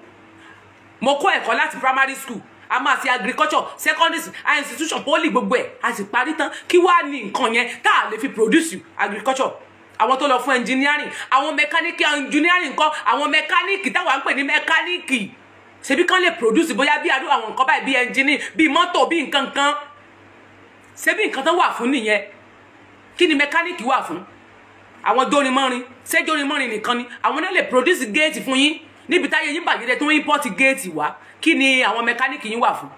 Mo kọ́ ẹ̀kọ́ láti primary school, a máa ṣe agriculture, secondary school, institution, poly, gbogbo ẹ̀, a sì parí tán. Kí wàá ní nǹkan yẹn tá a lè fi produce agriculture? Àwọn tó lọ fún engineering, àwọn mechanical engineering kọ́, àwọn mechanic táwa ń pè ní mechanic, ṣebí kán lè produce bóyá bí àdúrà àwọn nǹkan báyìí, bí engineering, bí mọ́tò, bí nǹkan kan? Ṣebí nǹkan tó wà fún nìyẹn? Kí ni mechanic wà fún? Àwọn jórinmọ́rin, ṣé jórinmọ́rin nìkan ni àwọn náà lè produce gate fún yín? Níbi táyé yín bàjẹ́ tó ń import gate wá, kí ni àwọn mechanic yín wà fún?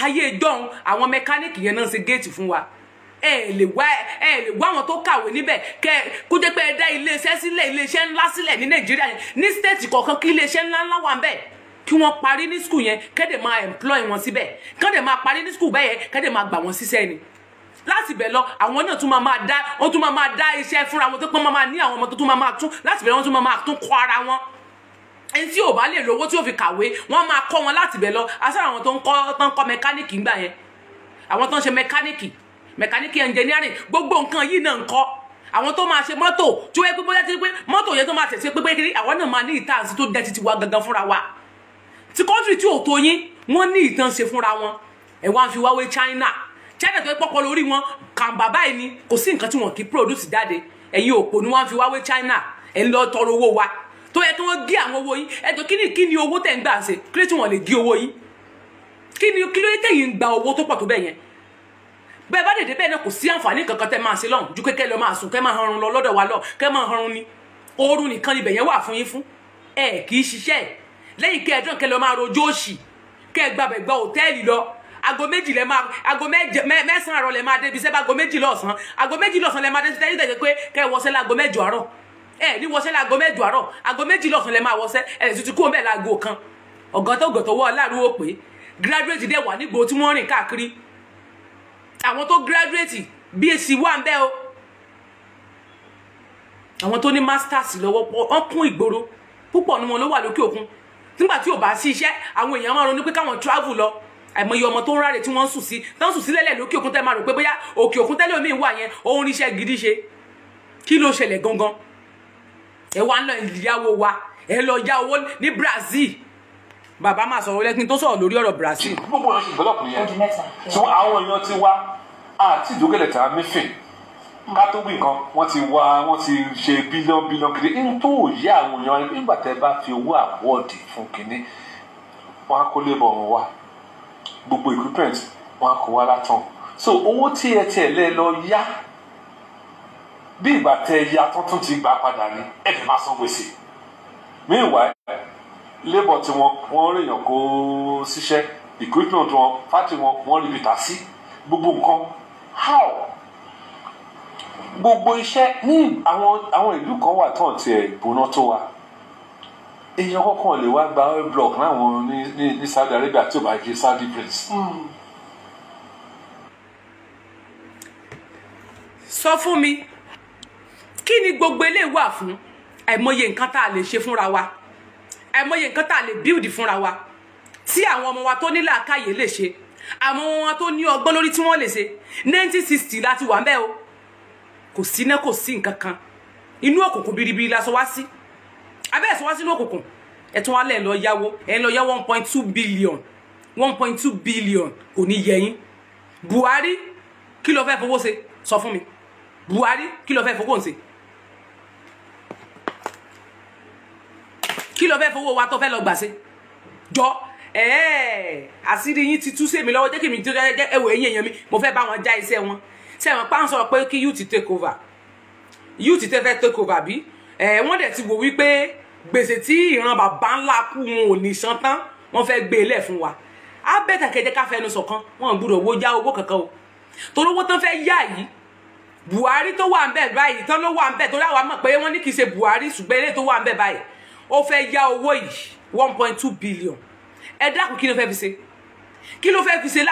Ayé ìjọ́un, àwọn mechanic yẹn náà ṣe gate fún wa. Ẹ lè wá àwọn tó kàwé níbẹ̀ kẹ kó jẹ́ pé ẹ dá iléeṣẹ́ sílẹ̀, iléeṣẹ́ ńlá sílẹ̀ ní Nàìjíríà yẹn, ní state kọ̀ọ̀kan, kí iléeṣẹ́ ńlá ńlá wà ń bẹ̀, kí wọ́n parí ní school yẹn, kẹ́dẹ̀ máa employ wọn síbẹ̀, kẹ́dẹ̀ máa parí ní school bẹ́ẹ̀ yẹn, kẹ́dẹ̀ máa gbà wọ́n síṣẹ́ ni. Láti bẹ̀ lọ, àwọn náà tún máa dá, wọ́n tún máa dá iṣẹ́ fúnra wọn, tó pọ́n máa ní àwọn ọmọ tó tún máa tún láti bẹ̀, wọ́n tún máa tún kọ́ ara wọn. Ẹni tí ò bá lè lówó tí ò fi kàwé, wọ́n máa kọ́ wọn láti bẹ̀ lọ. Asára àwọn tó ń kọ́, tó ń kọ́ mechanic ńgbà yẹn, àwọn tó ń ṣe mechanic, mechanic engineering, gbogbo nǹkan yìí náà ń kọ́. Àwọn tó máa ṣe mọ́tò tí ó yẹ pé bóyá ti pé mọ́tò yẹn tó máa tẹ̀sí pé kiri, àwọn náà máa ní ìtànsí tó jẹ́ titi wa gangan fúnra wa. Tí country tí ò tó yín, wọ́n ní ìtàn ṣe fúnra wọn. Ẹ̀ wá ń fi wáwé China. China tó yẹ pọ́pọ́ lórí wọn kàǹbà báyìí ni, kò sí nǹkan tí wọn kì í produce jáde. Ẹ̀yin òpó ni wọ́n fi wáwé China. Ẹ̀ ń lọ tọrọ owó wa tó yẹ kí wọ́n gé àwọn owó yín. Ẹ jọ, kí ni owó tẹ̀ ń gbà ṣe? Kí ló tí wọ́n lè gé owó yín? Kí ni kí ló tẹ̀yìn ń gba owó tó pọ̀ tó bẹ́ẹ̀ yẹn? Bẹ́ẹ̀ bá dèdè bẹ́ẹ̀ náà, kò sí àǹfààní kankan tẹ́ máa ṣe lọ́hùn ju kékeré lọ, máa sùn, kẹ́ máa hanrun lọ lọ́dọ̀ wa lọ, kẹ́ máa hanrun ni. Oorun nìkan ibẹ̀ yẹn wà fún yín fún. Ẹ kì í ṣiṣẹ́ lẹ́yìn kẹ́ ẹ dán, kẹ́ lọ máa rojọ́ òṣì, kẹ́ ẹ gbàbẹ̀ gba hòtẹ́ẹ̀lì lọ. Aago 2 lẹ máa, aago 9 àárọ̀ lẹ máa débi sẹ́bà, aago 2 lọ́sàn, aago 2 lọ́sàn lẹ máa débi sẹ́yìn. Tẹ̀sí pé kẹ́ ẹ wọṣẹ́ láago 8 àárọ̀, ẹ ní wọṣẹ́ láago 8 àárọ̀, aago 2 lọ́sàn lẹ máa wọṣẹ́. Ẹ lè tuntun kúrò bẹ́ẹ̀ láago 1. Ọ̀gọ́tọ̀ ọ̀gọ́tọ̀ wọ́ láàrú ó pé graduate dẹ̀ wà nígbò tí wọ́n rìn káàkiri. Àwọn tó graduate BSc wà ń bẹ́ o, àwọn tó ní masters lọ́wọ́ wọ́n kún ìgboro. Púpọ̀ ní wọn ló wà lókè òkun. Nígbà tí ò bá sí iṣẹ́, àwọn èèyàn máa ronú pé káwọn travel lọ. Àìmọye ọmọ tó ń ráre tí wọ́n ń sùn sí, tó ń sùn sílẹ̀lẹ̀ lókè òkun, tẹ́ máa rò pé bóyá òkè òkun tẹ́lẹ̀ omi wà yẹn, òun ríṣẹ́ gidi ṣe. Kí ló ṣẹlẹ̀ gangan? Ẹ wá ń lọ ìyàwó wa, ẹ lọ yá owó ní Brazil. Bàbá máa sọ̀rọ̀ lẹ́kìn tó sọ̀rọ̀ lórí ọ̀rọ̀ Brazil. Gbogbo èèyàn ṣe develop Ó nìyẹn di mẹ́ta. Tí wọ́n àwọn èèyàn ti wá àti ìdókèlè tà mí fìn ká tó wí nǹkan, wọ́n ti wá, wọ́n ti ṣe billion billion kiri n tó yé àwọn èèyàn. Nígbà tẹ́ bá fi owó award fún kínní, wọ́n á kó labour wọn wá, gbogbo equipment wọ́n á kó wá látàn. So owó tí ẹ tiẹ̀ lẹ́ lọ yá, bí ìgbà tẹ́ ya tán tún ti gbà padà ní, ẹ lè máa san gbèsè. Meanwhile, labour tí wọ́n rèèyàn kó síṣẹ́, equipment wọn, factory wọn, wọ́n ríbi tà sí gbogbo nǹkan. How gbogbo iṣẹ́ ní àwọn ìlú kan wà tán tiẹ̀ gbóná tó wa, èèyàn kọ̀ọ̀kan lè wá gba oil block láwọn ní Saudi Arabia tí ò bá jẹ́ Saudi prince. Sọ fún mi, kí ni gbogbo eléyìí wà fún? Àìmọye nǹkan tá a lè ṣe fúnra wa, àìmọye nǹkan tá a lè build fúnra wa, tí àwọn ọmọ wa tó ní làákàyè lè ṣe, àwọn ọmọ wa tó ní ọgbọ́n lórí tí wọ́n lè ṣe. 1960 láti wà ń bẹ́ o. Kò sí iná, kò sí nǹkan kan, inú òkùnkùn biribiri la sọ wá sí. Abẹ́ ẹ̀ sọ wá sínú òkùnkùn. Ẹ̀ tún wá lẹ̀ lọ yáwó, ẹ̀ ń lọ yá 1.2 billion. 1.2 billion kò ní yẹ yín. Buhari, kí ló fẹ́ fowó ṣe? Sọ fún mi, Buhari, kí ló fẹ́ fowó ṣe? Kí ló fẹ́ fowó wa tó fẹ́ lọ gbà ṣe? Jọ àṣírí yín ti tú sèmi lọ́wọ́. Jẹ́ kí mi tó jẹ́ ẹwọ ẹ̀yìn èèyàn mi, mo fẹ́ bá wọn já iṣẹ́ wọn. Sẹ́wọ̀n pa ń sọ pé kí youth take over, youth tẹ́ fẹ́ take over bí wọ́n dẹ̀ ti wò wípé gbèsè tí ìran bàbá ńlá kú wọn ò ní san tán, wọ́n fẹ́ gbé e lẹ̀ fún wa. Á bẹ́tà kẹjẹ ká fẹnu ṣọ̀kan. Wọn ò gbúdọ̀ owó já owó kankan o, torí owó tán fẹ́ yá yìí, Buhari tó wà ń bẹ̀ báyìí tán ló wà ń bẹ̀, torí àwa mọ̀ pé wọ́n ní kì í ṣe Buhari, ṣùgbọ́n eléyìí tó wà ń bẹ̀ báyìí, ó fẹ́ yá owó yìí, 1.2 billion. Ẹ dákun, kí ló fẹ́ fi ṣe? Kí ló fẹ́ fi ṣe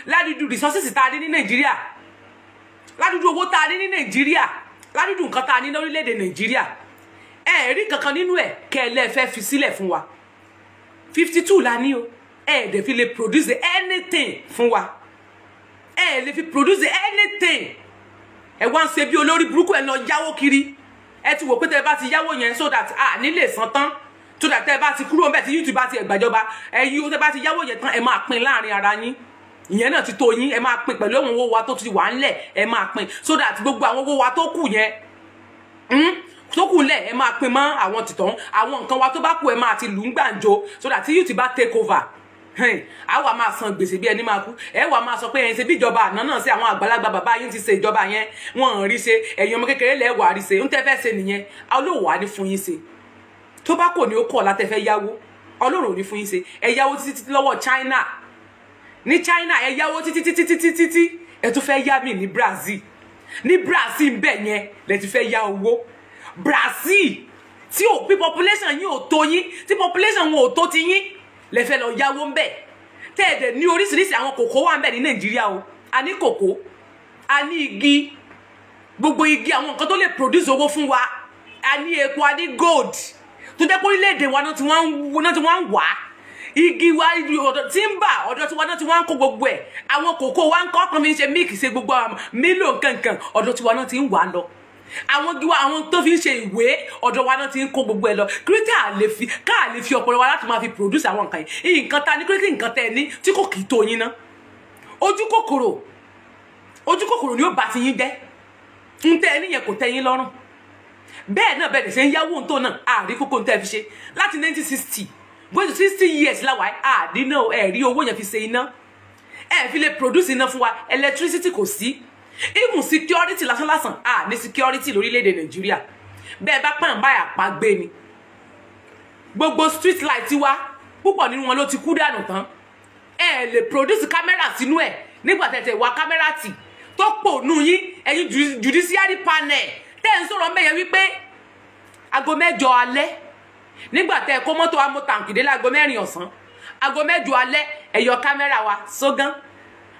ládùúdú resources tá a ní ní Nàìjíríà, ládùúdú owó tá a ní ní Nàìjíríà, ládùúdú nǹkan tá a ní lórílẹ̀‐èdè Nàìjíríà? Ẹ rí kankan nínú ẹ̀ kẹ́ ẹ lẹ́ẹ̀ fẹ́ fi sílẹ̀ fún wa. 52 la ní o. Ẹ dẹ̀ fi lè produce anything fún wa, ẹ lè fi produce anything. Ẹ wá ń ṣe bí olórí burúkú, ẹ lọ yáwó kiri. Ẹ ti wò pé tẹ bá ti yáwó yẹn, so that a ní lè san tán, so that tẹ bá ti kúrò ńbẹ̀, tí YouTube bá ti ẹ̀gbàjọba, ẹ yí tẹ bá ti yáwó yẹn tán, ẹ máa pín láàrin ara yín. Ìyẹn náà ti tó yín. Ẹ máa pín pẹ̀lú àwọn owó wa tó ti wà ńlẹ̀. Ẹ máa pín so that gbogbo àwọn owó wa tó kù yẹn, tó kù lẹ̀, ẹ máa pín mọ́ àwọn tìtàn. Àwọn nǹkan wa tó bá kù, ẹ máa ti lù ú gbàǹjo, so that tí YouTube bá take over, a wà máa san gbèsè bí ẹni máa kú. Ẹ wà máa sọ pé ẹ̀yin ṣe bí ìjọba àná náà sí. Àwọn àgbàlagbà bàbá yín ti ṣe ìjọba yẹn, wọn ò rí ṣe. Ẹ̀yin ọmọ kékeré lẹ̀ wà rí ṣe. Ń tẹ́ fẹ́ ṣe nìyẹn. Olóòwò á ní fún yín ṣe. Tó bá kò ní ó kọ̀ látẹ̀ fẹ́ yáwó, Ọlọ́run ò ní fún yín ṣe. Ẹ yáwó títí títí lọ́wọ́ China, ní China ẹ yáwó títí títí títí títí. Ẹ tún fẹ́ yá mi ní Brazil. Ní Brazil ń bẹ̀ yẹn lẹ ti fẹ́ yá owó. Brazil tí ò bí population yín ò tó yín, tí population wọn ò tó ti yín, lẹ fẹ́ lọ yáwó ń bẹ̀. Tẹ́ ẹ̀ dẹ̀ ní oríṣiríṣi àwọn kòkó wà ń bẹ̀ ní Nàìjíríà o. A ní kòkó, a ní igi, gbogbo igi, àwọn nǹkan tó lè produce owó fún wa. A ní epo, a ní gold, tó jẹ́ pé orílẹ̀-èdè wa náà ti wọ́n ń wá igi wa, ọ̀dọ̀ timber, ọ̀dọ̀ tiwa náà ti wọ́n ń kó gbogbo ẹ̀. Àwọn kòkó wa ń kọ́ kan fi ń ṣe milk, ṣe gbogbo Milo nkankan, ọ̀dọ̀ tiwa náà ti ń wà lọ. Àwọn giwa, àwọn tó fi ń ṣe ìwé, ọ̀dọ̀ wa náà ti ń kó gbogbo ẹ̀ lọ. Kírítà lè fi káà lè fi ọpọlọ wa láti máa fi produce àwọn nǹkan yìí. Nǹkan ta ní kírítì, nǹkan tẹ ní tí kò kì í tó yín ná. Ojú kòkòrò, ojú kòkòrò ni ó bá ti yín jẹ́. Ń tẹ́ ẹ níyẹn kò tẹ́ yín lọ́rùn. Bẹ́ẹ̀ náà bẹ́ẹ̀ ṣe ń yáwó tó náà, àrí kókó ń tẹ́ fi ṣe láti 1960, going to 60 years láwa. Àdín náà ẹ̀ rí owó yẹn fi ṣe iná, ẹ̀ fi lè produce iná fún wa. Electricity kò sí. Even security lásánlásán, à ní security lórílẹ̀‐èdè Nàìjíríà. Bẹ́ẹ̀ bá pàn báyà pa gbé ni. Gbogbo street light wa, púpọ̀ nínú wọn ló ti kú dànù tán. Ẹ lè produce camera sínú ẹ̀. Nígbà tẹ̀tẹ̀ wá camera tì tó pò nù yín, ẹ̀yin judiciary panel tẹ́ ń sọ̀rọ̀ mẹ́yẹn wípé aago 8 alẹ́, nígbà tẹ́ kó mọ́tò amótankìdé láago 4 ọ̀sán, aago 8 alẹ́ ẹ yọ camera wa sógán.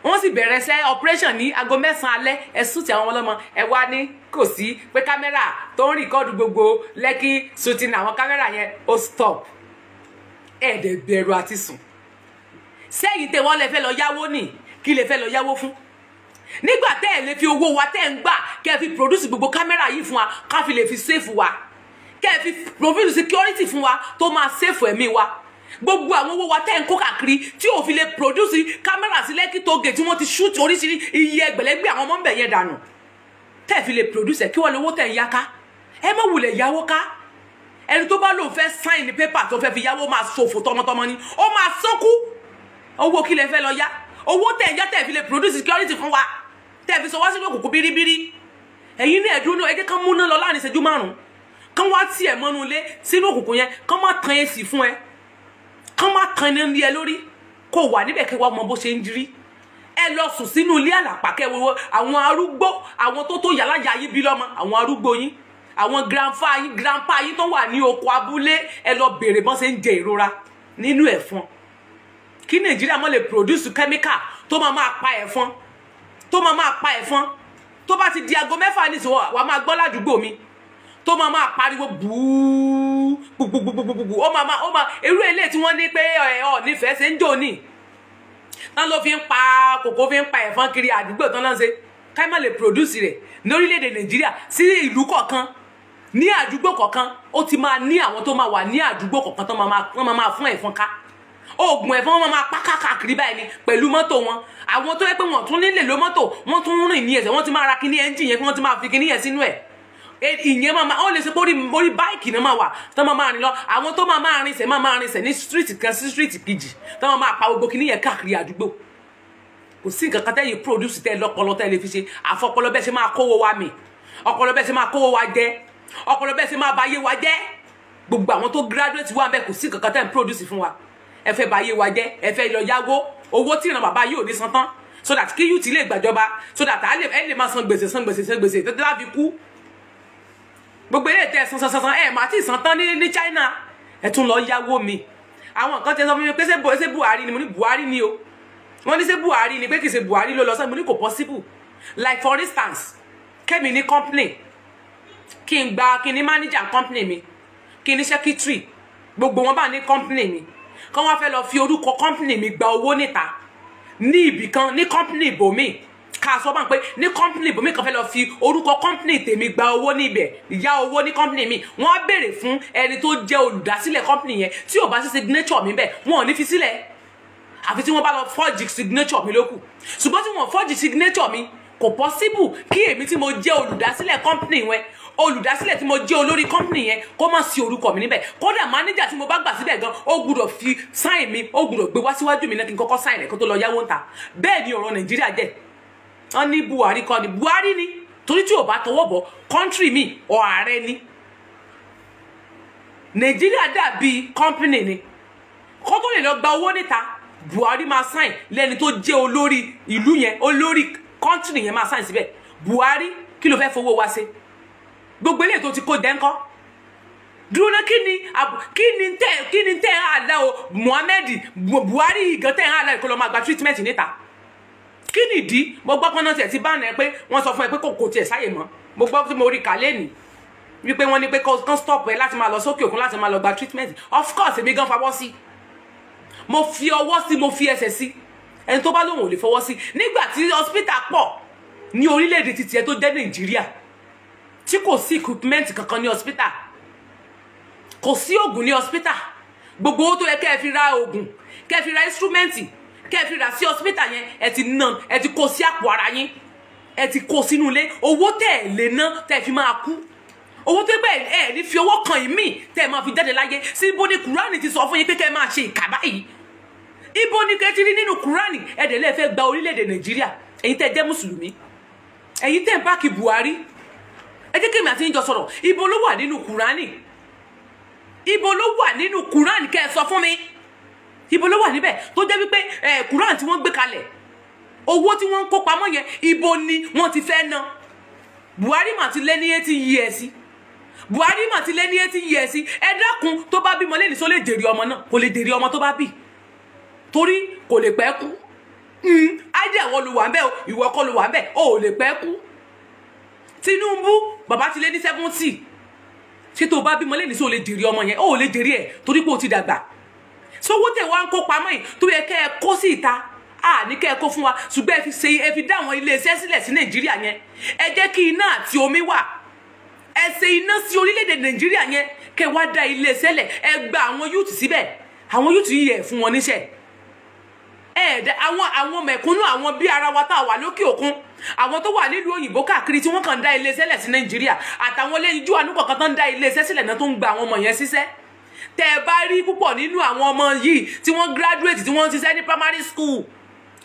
Wọ́n sì bẹ̀rẹ̀ sẹ́ operation ní aago 9 alẹ́. Ẹ sùn tí àwọn ọlọ́mọ ẹ wá ní kò sí pé camera tó ń record gbogbo Lẹ́kì shooting, àwọn camera yẹn ó stop. Ẹ dẹ̀ bẹ̀rù àti sùn sẹ́yìn tẹ́ wọ́n lè fẹ́ lọ yáwó ní. Kí lè fẹ́ lọ yáwó fún nígbà tẹ́ ẹ̀ lè fi owó wa tẹ́ ẹ̀ ń gbà kẹ́ ẹ fi produce gbogbo camera yìí fún wa, ká fi lè fi save wa, kẹ́ ẹ fi provide security fún wa tó máa save ẹ̀mí wa? Gbogbo àwọn owó wa tẹ́ ń kó káàkiri tí ò fi lè produce camera sí Lẹ́kì toll gate tí wọ́n ti shoot oríṣiríṣi iye ẹgbẹ̀lẹ́gbẹ̀ àwọn ọmọ ń bẹ̀ yẹn dànù, tẹ́ ẹ̀ fi lè produce ẹ̀, kí wọ́n lè owó tẹ̀ ń yá ká? Ẹ má wulẹ̀ yáwó ká. Ẹni tó bá lòun fẹ́ sign ní paper tó fẹ́ fi yáwó máa ṣòfò tọmọtọmọ ni, ó máa sọ́kú. Owó kí lẹ fẹ́ lọ yá? Owó tẹ̀ ń yá tẹ̀ fi lè produce security fún wa, tẹ̀ fi sọ wá sínú òkùnkùn bíríbírí. Ẹ̀yin náà ẹ̀dúró náà, ẹ jẹ́ kán múná lọ láàrin ìṣẹ́jú 5, kán wá tiẹ̀ mọ́nú ilé sínú òkùnkùn yẹn, kán má tan AC fún ẹ, kán má tan iná lé ẹ lórí, kó wà níbẹ̀ kẹ́ wá mọ bó ṣe ń dirí. Ẹ lọ sùn sínú ilé àlàpà, kẹ́ wo àwọn arúgbó, àwọn tó tó yàláyà yín bí lọ́mọ, àwọn arúgbó yín, àwọn grandfa yín, grandpa yín tó wà ní oko abúlé. Ẹ lọ bèrè bọ́n ṣe ń jẹ ìrora nínú ẹ̀fọn. Kí Nàìjíríà mọ́ lè produce chemical tó máa máa pa ẹ̀fọn, tó máa máa pa ẹ̀fọn. Tó bá ti di aago 6 nísìnyí, wàá máa gbọ́ ládùúgbò mi tó máa máa pariwo bùú gbùgbùgbùgbùgbù. Ó máa máa ó máa irú eléyìí tí wọ́n ní pé ẹ ọ nífẹ̀ẹ́ ṣe ń jò ní tán ló fi ń pa kòkó, fi ń pa ẹ̀fọn kiri àdúgbò tán náà ṣe. Ká má lè produce rẹ̀ ní orílẹ̀-èdè Nàìjíríà sí ìlú kọ̀ọ̀kan, ní àdúgbò kọ̀ọ̀kan, ó ti máa ní àwọn tó máa wà ní àdúgbò kọ̀ọ̀kan tó máa fún ẹ̀fọn ká oògùn ẹ̀fọn. Wọn máa pa káàkiri báyìí ni pẹ̀lú mọ́tò wọn. Àwọn tó yẹ pé wọ́n tún nílè ló mọ́tò, wọ́n tún rìn ní ẹsẹ̀. Wọ́n ti máa ra kíní engine yẹn kí wọ́n ti máa fi kíní yẹn sínú ẹ̀. Ìyẹn máa ó lè ṣe pé orí báìkì náà máa wà tó máa máa rìn lọ, àwọn tó máa máa rinṣẹ́ máa máa rinṣẹ́ ní street kan sí street kejì, tó máa máa pa gbogbo kinní yẹn káàkiri àdúgbò. Kò sí nǹkan kan tẹ́yìn produce tẹ́ lọ́pọlọ tẹ́ lè fi ṣe àfọpọlọ bẹ́ẹ̀ ṣe máa kówó wa mì, ọpọlọ bẹ́ẹ̀ ṣe máa kówó wa jẹ, ọpọlọ bẹ́ẹ̀ ṣe máa ba ayé wa jẹ́. Gbogbo àwọn tó graduate wà bẹ́ẹ̀, kò sí nǹkan kan tẹ́ ń produce fún wa. Ẹ fẹ́ ba ayé wa jẹ́, ẹ fẹ́ lọ yáwó owó tí ìran bàbá yóò ní san tán, so that kí youth lè gbàjọba, so that ẹ lè máa san gbèsè, san gbèsè, san gbèsè tètè láfi kú. Gbogbo eré tẹ san san san ẹ máa ti san tán ní China, ẹ tún lọ yáwó mi. Àwọn nǹkan tẹ sọ fún mi pé ṣé Buhari ni? Mo ní Buhari ni o. Wọ́n ní ṣé Buhari ni, pé kì í ṣe Buhari ló lọ sọ. Mo ní kò possible. Like for instance, kẹ́mi ní company, kí n gba, kí n ní manager company mi, kí n ní secretary, gbogbo wọn bá ní company mi, kí wọ́n fẹ́ lọ fi orúkọ company mi gba owó níta ní ibì kan, ní company ibòmíì, ká sọ bá ń pé ní company ibòmíì kan fẹ́ lọ fi orúkọ company tèmi gba owó níbẹ̀, yá owó ní company mi, wọ́n á béèrè fún ẹni tó jẹ́ olùdásílẹ̀ company yẹn. Tí ò bá sí signature mi bẹ́ẹ̀, wọn ò ní fi sílẹ̀, àfi tí wọ́n bá lọ forge signature mi lókù. Ṣùgbọ́n tí wọ́n forge signature mi, kò possible kí èmi tí mo jẹ́ olùdásílẹ̀ company yẹn, olùdásílẹ̀ tí mo jẹ́ olórí company yẹn, kó má sí orúkọ mi níbẹ̀. Kódà manager tí mo bá gbà síbẹ̀ gan, ó gbúdọ̀ fi sign mi, ó gbúdọ̀ gbé wá síwájú mi náà kí n kọ́kọ́ sign rẹ̀ kó tó lọ yáwó ń ta. Bẹ́ẹ̀ ni ọ̀rọ̀ Nàìjíríà jẹ́. Wọ́n ní Buhari kọ́ ni? Buhari ni, torí tí ò bá tọwọ́ bọ̀ country mi ọ̀ ààrẹ ni. Nàìjíríà dàbí company ni. Kó tó lè lọ gba owó níta, Buhari máa sign lẹ́ni tó jẹ́ olórí ìlú yẹn, olórí country yẹn máa sign síbẹ̀. Buhari, kí ló fẹ́ fowó wa ṣe? Gbogbo eléyìí tó ti kó jẹ́ ńkọ́? Dúró ná, kí ni tẹ́ àlá o Muhammed Buhari gan tẹ́ àlá kó lọ máa gba treatment níta? Kí ni ìdí? Mo gbọ́ pọ́n náà tiẹ̀ ti bá ẹ pé wọ́n sọ fún ẹ pé kò tiẹ̀ sáyè mọ́. Mo gbọ́ tí mo rí kàlẹ́ nì wípé wọ́n ní pé kán stop ẹ láti máa lọ sókè òkun láti máa lọ gba treatment. Of course, èmi gan fawọ́ sí, mo fi ọwọ́ sí, mo fi ẹsẹ̀ sí. Ẹni tó bá lóun ò lè fọwọ́ sí nígbà tí hospital pọ̀ ní orílẹ̀-èdè títí ẹ tó jẹ́ Nàìjíríà, tí kò sí equipment kankan ní hospital, kò sí oògùn ní hospital, gbogbo owó tó yẹ kẹ́ ẹ fi ra oògùn, kẹ́ ẹ fi ra instrument, kẹ́ ẹ fi rà sí hospital yẹn, ẹ ti ná, ẹ ti kó sí àpò ara yín, ẹ ti kó sínú ilé. Owó tẹ́ ẹ lè ná tẹ́ ẹ fi máa kú, owó tó bẹ́ẹ̀ ẹ ní fi owó kan ìmíì tẹ́ ẹ máa fi jáde láyé. Sí ibo ni Kúránì ti sọ fún yín pé kẹ́ ẹ máa ṣe ìkà báyìí? Ibo ni kẹ́ ti rí nínú Kúránì? Ẹ dẹ̀ lẹ́ẹ̀ fẹ́ gba orílẹ̀-èdè Nàìjíríà. Ẹ̀yin tẹ́ jẹ́ mùsùlùmí, ẹ̀yin tẹ́ ń back Buhari, ẹ jẹ́ kémi àti yín jọ sọ̀rọ̀. Ibo ló wà nínú Kúránì? Ibo ló wà nínú Kúránì? Kẹ́ ẹ sọ fún mi, ibo ló wà níbẹ̀ tó jẹ́ wípé ẹ Kúránì tí wọ́n gbé kalẹ̀, owó tí wọ́n ń kó pamọ́ yẹn, ibo ni wọ́n ti fẹ́ ná? Buhari mà ti lé ní 80 years. Buhari mà ti lé ní 80 years. Ẹ dákun, tó bá bímọ lẹ́ni, só lè jèrè ọmọ náà? Kò lè jèrè ọmọ tó bá bí, torí kò lè pẹ́ kú. Ájẹ́ àwọn ló wà ń bẹ́ o, ìwọ kọ́ ló wà ń bẹ́ o, ò lè pẹ́ kú. Tinubu, bàbá ti lé ní 70. Ṣé tó bá bímọ lẹ́ni, só lè jèrè ọmọ yẹn? O ò lè jèrè ẹ̀, torí pé o ti dàgbà. Sówó tẹ̀ wá ń kó pamọ́ yìí tó yẹ kẹ́ ẹ kó sí ìta, a ní kẹ́ ẹ kó fún wa, ṣùgbọ́n ẹ fi ṣe, ẹ fi dá àwọn iléeṣẹ́ sílẹ̀ sí Nàìjíríà yẹn, ẹ jẹ́ kí iná àti omi wà, ẹ ṣe iná sí orílẹ̀-èdè Nàìjíríà yẹn, kẹ́ wá dá iléeṣẹ́ lẹ̀, ẹ gba àwọn youth síbẹ̀. Àwọn youth yìí, ẹ̀ fún wọn níṣẹ́. Ẹ dẹ àwọn mẹ̀kúnnù, àwọn bí ara wa tá a wà lókè òkun, àwọn tó wà nílùú òyìnbó káàkiri tí wọ́n kàn ń dá iléeṣẹ́ lẹ̀ sí Nàìjíríà, àtàwọn lẹ́yinjú àánú kọ̀ọ̀kan tó ń dá iléeṣẹ́ sílẹ̀ náà, tó ń gba àwọn ọmọ yẹn síṣẹ́. Tẹ́ ẹ bá rí púpọ̀ nínú àwọn ọmọ yìí tí wọ́n graduate, tí wọ́n ń ṣiṣẹ́ ní primary school,